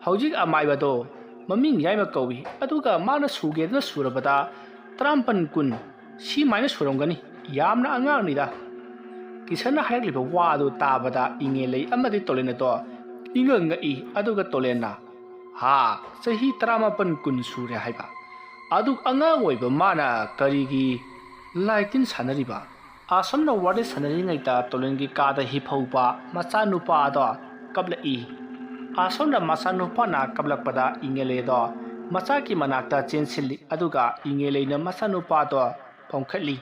ꯍꯧꯖꯤꯛ ꯑꯃꯥꯏꯕꯗꯣ ꯃꯃꯤꯡ ꯌꯥꯏꯃ ꯀꯧꯏ, ꯑꯗꯨꯒ ꯃꯥꯅ ꯁꯨꯒꯦꯗꯅ ꯁꯨꯔꯕꯗ ꯇꯔꯥꯃꯥꯄꯟ ꯀꯨꯟ ꯁꯤꯃꯥꯏꯅ ꯁꯨꯔꯝꯒꯅꯤ꯫ ꯌꯥꯝꯅ ꯑꯉꯥꯡꯅꯤꯗ꯫" ꯀꯤꯁꯟꯅ ꯍꯥꯏꯔꯛꯂꯤꯕ ꯋꯥ ꯑꯗꯨ ꯇꯥꯕꯗ ꯏꯉꯦꯂꯩ ꯑꯃꯗꯤ ꯇꯣꯂꯦꯟ ꯑꯗꯣ ꯏꯉꯛ ꯉꯛꯏ, ꯑꯗꯨꯒ ꯇꯣꯂꯦꯟꯅ, "ꯍꯥ, ꯆꯍꯤ ꯇꯔꯥꯃꯥꯄꯟ ꯀꯨꯟ ꯁꯨꯔꯦ ꯍꯥꯏꯕ? ꯑꯗꯨꯛ ꯑꯉꯥꯡ ꯑꯣꯏꯕ ꯃꯥꯅ ꯀꯔꯤꯒꯤ ꯂꯥꯏ ꯇꯤꯟ ꯁꯥꯟꯅꯔꯤꯕ?" ꯑꯁꯨꯝꯅ ꯋꯥꯔꯤ ꯁꯥꯟꯅꯔꯤꯉꯩꯗ ꯇꯣꯂꯦꯟꯒꯤ ꯀꯥꯗ ꯍꯤꯞꯍꯧꯕ ꯃꯆꯥꯅꯨꯄꯥ ꯑꯗꯣ ꯀꯞꯂꯛꯏ꯫ ꯑꯁꯨꯝꯅ ꯃꯆꯥꯅꯨꯄꯥꯅ ꯀꯞꯂꯛꯄꯗ ꯏꯉꯦꯂꯩ ꯑꯗꯣ ꯃꯆꯥꯒꯤ ꯃꯅꯥꯛꯇ ꯆꯦꯟꯁꯤꯜꯂꯤ, ꯑꯗꯨꯒ ꯏꯉꯦꯂꯩꯅ ꯃꯆꯥꯅꯨꯄꯥꯗꯣ ꯄꯝꯈꯠꯂꯤ꯫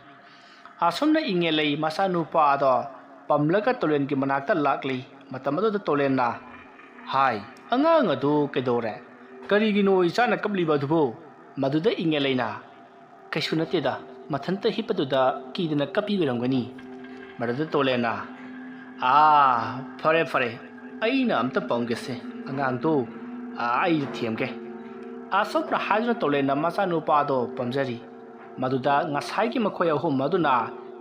ꯑꯁꯨꯝꯅ ꯏꯉꯦꯂꯩ ꯃꯆꯥꯅꯨꯄꯥ ꯑꯗꯣ ꯄꯝꯂꯒ ꯇꯣꯂꯦꯟꯒꯤ ꯃꯅꯥꯛꯇ ꯂꯥꯛꯂꯤ꯫ ꯃꯇꯝ ꯑꯗꯨꯗ ꯇꯣꯂꯦꯟꯅ, "ꯍꯥꯏ, ꯑꯉꯥꯡ ꯑꯗꯨ ꯀꯩꯗꯧꯔꯦ? ꯀꯔꯤꯒꯤꯅꯣ ꯏꯆꯥꯅ ꯀꯞꯂꯤꯕ ꯑꯗꯨꯕꯨ?" ꯃꯗꯨꯗ ꯏꯉꯦꯂꯩꯅ, "ꯀꯩꯁꯨ ꯅꯠꯇꯦꯗ, ꯃꯊꯟꯇ ꯍꯤꯞꯄꯗꯨꯗ ꯀꯤꯗꯅ ꯀꯞꯄꯤ ꯑꯣꯏꯔꯝꯒꯅꯤ꯫" ꯃꯗꯨꯗ ꯇꯣꯂꯦꯟꯅ, "ꯑꯥ, ꯐꯔꯦ ꯐꯔꯦ, ꯑꯩꯅ ꯑꯝꯇ ꯄꯝꯒꯦꯁꯦ ꯑꯉꯥꯡꯗꯣ, ꯑꯥ, ꯑꯩ ꯊꯦꯝꯒꯦ꯫" ꯑꯁꯨꯝꯅ ꯍꯥꯏꯗꯨꯅ ꯇꯣꯂꯦꯟꯅ ꯃꯆꯥꯅꯨꯄꯥꯗꯣ ꯄꯝꯖꯔꯤ꯫ ꯃꯗꯨꯗ ꯉꯁꯥꯏꯒꯤ ꯃꯈꯣꯏ ꯑꯍꯨꯝ ꯑꯗꯨꯅ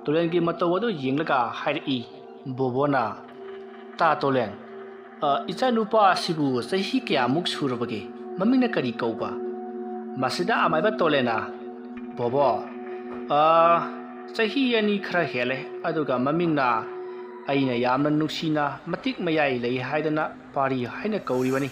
ꯇꯨꯔꯦꯜꯒꯤ ꯃꯇꯧ ꯑꯗꯨ ꯌꯦꯡꯂꯒ ꯍꯥꯏꯔꯛꯏ, ꯕꯣꯕꯣꯅ, "ꯇꯥ ꯇꯣꯂꯦꯟ, ꯑ, ꯏꯆꯥꯅꯨꯄꯥ ꯑꯁꯤꯕꯨ ꯆꯍꯤ ꯀꯌꯥꯃꯨꯛ ꯁꯨꯔꯕꯒꯦ? ꯃꯃꯤꯡꯅ ꯀꯔꯤ ꯀꯧꯕ?" ꯃꯁꯤꯗ ꯑꯃꯥꯏꯕ ꯇꯣꯂꯦꯟꯅ, "ꯕꯣꯕꯣ, ꯑ, ꯆꯍꯤ ꯑꯅꯤ ꯈꯔ ꯍꯦꯜꯂꯦ, ꯑꯗꯨꯒ ꯃꯃꯤꯡꯅ ꯑꯩꯅ ꯌꯥꯝꯅ ꯅꯨꯡꯁꯤꯅ ꯃꯇꯤꯛ ꯃꯌꯥꯏ ꯂꯩ ꯍꯥꯏꯗꯅ ꯄꯥꯔꯤ ꯍꯥꯏꯅ ꯀꯧꯔꯤꯕꯅꯤ꯫"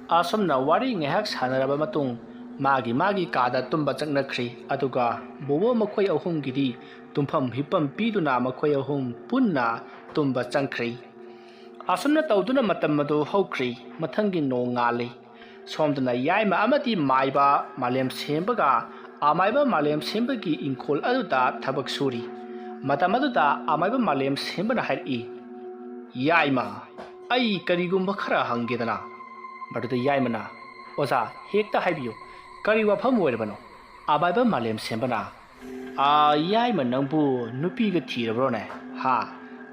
ꯑꯁꯨꯝꯅ ꯋꯥꯔꯤ ꯉꯥꯏꯍꯥꯛ ꯁꯥꯟꯅꯔꯕ ꯃꯇꯨꯡ ꯃꯥꯒꯤ ꯃꯥꯒꯤ ꯀꯥꯗ ꯇꯨꯝꯕ ꯆꯪꯅꯈ꯭ꯔꯤ꯫ ꯑꯗꯨꯒ ꯕꯣꯕꯣ ꯃꯈꯣꯏ ꯑꯍꯨꯝꯒꯤꯗꯤ ꯇꯨꯝꯐꯝ ꯍꯤꯞꯐꯝ ꯄꯤꯗꯨꯅ ꯃꯈꯣꯏ ꯑꯍꯨꯝ ꯄꯨꯟꯅ ꯇꯨꯝꯕ ꯆꯪꯈ꯭ꯔꯤ꯫ ꯑꯁꯨꯝꯅ ꯇꯧꯗꯨꯅ ꯃꯇꯝ ꯑꯗꯨ ꯍꯧꯈ꯭ꯔꯤ꯫ ꯃꯊꯪꯒꯤ ꯅꯣꯡ ꯉꯥꯜꯂꯤ꯫ ꯁꯣꯝꯗꯅ ꯌꯥꯏꯃ ꯑꯃꯗꯤ ꯃꯥꯏꯕ ꯃꯥꯂꯦꯝ ꯁꯦꯝꯕꯒ ꯑꯃꯥꯏꯕ ꯃꯥꯂꯦꯝ ꯁꯦꯝꯕꯒꯤ ꯏꯪꯈꯣꯜ ꯑꯗꯨꯗ ꯊꯕꯛ ꯁꯨꯔꯤ꯫ ꯃꯇꯝ ꯑꯗꯨꯗ ꯑꯃꯥꯏꯕ ꯃꯥꯂꯦꯝ ꯁꯦꯝꯕꯅ ꯍꯥꯏꯔꯛꯏ, "ꯌꯥꯏꯃ, ꯑꯩ ꯀꯔꯤꯒꯨꯝꯕ ꯈꯔ ꯍꯪꯒꯦꯗꯅ?" ꯃꯗꯨꯗ ꯌꯥꯏꯃꯅ, "ꯑꯣꯖꯥ, ꯍꯦꯛꯇ ꯍꯥꯏꯕꯤꯌꯨ, ꯀꯔꯤ ꯋꯥꯐꯝ ꯑꯣꯏꯔꯕꯅꯣ?" ꯑꯃꯥꯏꯕ ꯃꯥꯂꯦꯝ ꯁꯦꯝꯕꯅ, "ꯑꯥ, ꯌꯥꯏꯃ, ꯅꯪꯕꯨ ꯅꯨꯄꯤꯒ ꯊꯤꯔꯕ꯭ꯔꯣꯅꯦ? ꯍꯥ?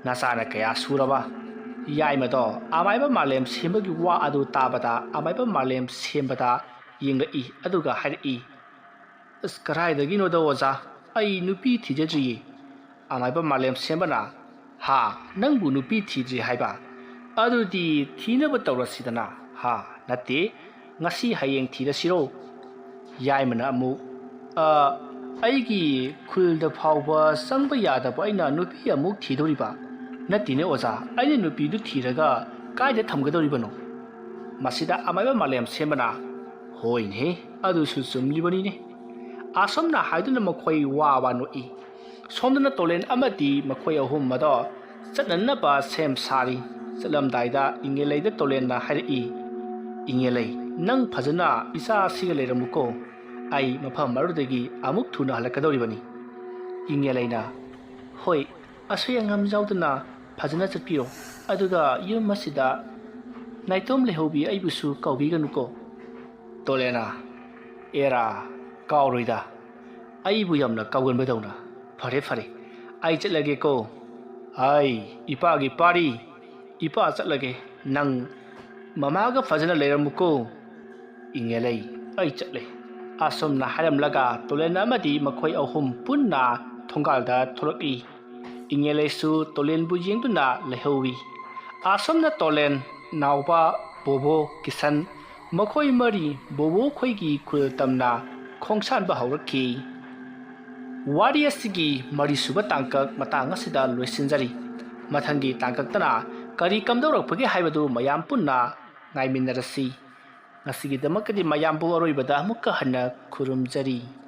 ꯅꯆꯥꯅ ꯀꯌꯥ ꯁꯨꯔꯕ?" ꯌꯥꯏꯃꯗꯣ ꯑꯃꯥꯏꯕ ꯃꯥꯂꯦꯝ ꯁꯦꯝꯕꯒꯤ ꯋꯥ ꯑꯗꯨ ꯇꯥꯕꯗ ꯑꯃꯥꯏꯕ ꯃꯥꯂꯦꯝ ꯁꯦꯝꯕꯗ ꯌꯦꯡꯂꯛꯏ, ꯑꯗꯨꯒ ꯍꯥꯏꯔꯛꯏ, "ꯑꯁ, ꯀꯔꯥꯏꯗꯒꯤꯅꯣꯗ ꯑꯣꯖꯥ, ꯑꯩ ꯅꯨꯄꯤ ꯊꯤꯖꯗ꯭ꯔꯤꯌꯦ꯫" ꯑꯃꯥꯏꯕ ꯃꯥꯂꯦꯝ ꯁꯦꯝꯕꯅ, "ꯍꯥ? ꯅꯪꯕꯨ ꯅꯨꯄꯤ ꯊꯤꯗ꯭ꯔꯤ ꯍꯥꯏꯕ? ꯑꯗꯨꯗꯤ ꯊꯤꯅꯕ ꯇꯧꯔꯁꯤꯗꯅ꯫ ꯍꯥ? ꯅꯠꯇꯦ, ꯉꯁꯤ ꯍꯌꯦꯡ ꯊꯤꯔꯁꯤꯔꯣ?" ꯌꯥꯏꯃꯅ ꯑꯃꯨꯛ, "ꯑ, ꯑꯩꯒꯤ ꯈꯨꯜꯗ ꯐꯥꯎꯕ ꯆꯪꯕ ꯌꯥꯗꯕ ꯑꯩꯅ ꯅꯨꯄꯤ ꯑꯃꯨꯛ ꯊꯤꯗꯧꯔꯤꯕ? ꯅꯠꯇꯦꯅꯦ ꯑꯣꯖꯥ, ꯑꯩꯅ ꯅꯨꯄꯤꯗꯨ ꯊꯤꯔꯒ ꯀꯥꯏꯗ ꯊꯝꯒꯗꯧꯔꯤꯕꯅꯣ?" ꯃꯁꯤꯗ ꯑꯃꯥꯏꯕ ꯃꯥꯂꯦꯝ ꯁꯦꯝꯕꯅ, "ꯍꯣꯏꯅꯦ, ꯑꯗꯨꯁꯨ ꯆꯨꯝꯂꯤꯕꯅꯤꯅꯦ꯫" ꯑꯁꯨꯝꯅ ꯍꯥꯏꯗꯨꯅ ꯃꯈꯣꯏ ꯋꯥ ꯋꯥ ꯅꯣꯛꯏ꯫ ꯁꯣꯝꯗꯅ ꯇꯣꯂꯦꯟ ꯑꯃꯗꯤ ꯃꯈꯣꯏ ꯑꯍꯨꯝ ꯑꯗꯣ ꯆꯠꯅꯅꯕ ꯁꯦꯝ ꯁꯥꯔꯤ꯫ ꯆꯠꯂꯝꯗꯥꯏꯗ ꯏꯉꯦꯂꯩꯗ ꯇꯣꯂꯦꯟꯅ ꯍꯥꯏꯔꯛꯏ, "ꯏꯉꯦꯂꯩ, ꯅꯪ ꯐꯖꯅ ꯏꯆꯥ ꯑꯁꯤꯒ ꯂꯩꯔꯝꯃꯨꯀꯣ꯫ ꯑꯩ ꯃꯐꯝ ꯑꯗꯨꯗꯒꯤ ꯑꯃꯨꯛ ꯊꯨꯅ ꯍꯜꯂꯛꯀꯗꯧꯔꯤꯕꯅꯤ꯫" ꯏꯉꯦꯂꯩꯅ, "ꯍꯣꯏ, ꯑꯁꯣꯏ ꯑꯉꯥꯝ ꯌꯥꯎꯗꯅ ꯐꯖꯅ ꯆꯠꯄꯤꯔꯣ꯫ ꯑꯗꯨꯒ ꯌꯨꯝ ꯑꯁꯤꯗ ꯅꯥꯏꯇꯣꯝ ꯂꯩꯍꯧꯕꯤ ꯑꯩꯕꯨꯁꯨ ꯀꯥꯎꯕꯤꯒꯅꯨꯀꯣ꯫" ꯇꯣꯂꯦꯟꯅ, "ꯑꯦꯔꯥ, ꯀꯥꯎꯔꯣꯏꯗ, ꯑꯩꯕꯨ ꯌꯥꯝꯅ ꯀꯥꯎꯒꯟꯕꯗꯧꯅ꯫ ꯐꯔꯦ, ꯐꯔꯦ, ꯑꯩ ꯆꯠꯂꯒꯦꯀꯣ꯫" "ꯑꯩ, ꯏꯄꯥꯒꯤ ꯄꯥꯔꯤ, ꯏꯄꯥ ꯆꯠꯂꯒꯦ, ꯅꯪ ꯃꯃꯥꯒ ꯐꯖꯅ ꯂꯩꯔꯝꯃꯨꯀꯣ꯫" "ꯏꯉꯦꯂꯩ, ꯑꯩ ꯆꯠꯂꯦ꯫" ꯑꯁꯨꯝꯅ ꯍꯥꯏꯔꯝꯂꯒ ꯇꯣꯂꯦꯟ ꯑꯃꯗꯤ ꯃꯈꯣꯏ ꯑꯍꯨꯝ ꯄꯨꯟꯅ ꯊꯣꯡꯒꯥꯜꯗ ꯊꯣꯛꯂꯛꯏ꯫ ꯏꯉꯦꯂꯩꯁꯨ ꯇꯣꯂꯦꯟꯕꯨ ꯌꯦꯡꯗꯨꯅ ꯂꯩꯍꯧꯏ꯫ ꯑꯁꯨꯝꯅ ꯇꯣꯂꯦꯟ, ꯅꯥꯎꯕ, ꯕꯣꯕꯣ, ꯀꯤꯁꯟ, ꯃꯈꯣꯏ ꯃꯔꯤ ꯕꯣꯕꯣ ꯈꯣꯏꯒꯤ ꯈꯨꯜ ꯇꯝꯅ ꯈꯣꯡꯁꯥꯟꯕ ꯍꯧꯔꯛꯈꯤ꯫ ꯋꯥꯔꯤ ꯑꯁꯤꯒꯤ ꯃꯔꯤꯁꯨꯕ ꯇꯥꯡꯀꯛ ꯃꯇꯥꯡ ꯑꯁꯤꯗ ꯂꯣꯏꯁꯤꯟꯖꯔꯤ꯫ ꯃꯊꯪꯒꯤ ꯇꯥꯡꯀꯛꯇꯅ ꯀꯔꯤ ꯀꯝꯗꯧꯔꯛꯄꯒꯦ ꯍꯥꯏꯕꯗꯨ ꯃꯌꯥꯝ ꯄꯨꯟꯅ ꯉꯥꯏꯃꯤꯟꯅꯔꯁꯤ꯫ ꯉꯁꯤꯒꯤꯗꯃꯛꯇꯗꯤ ꯃꯌꯥꯝꯕꯨ ꯑꯔꯣꯏꯕꯗ ꯑꯃꯨꯛꯀ ꯍꯟꯅ ꯈꯨꯔꯨꯝꯖꯔꯤ꯫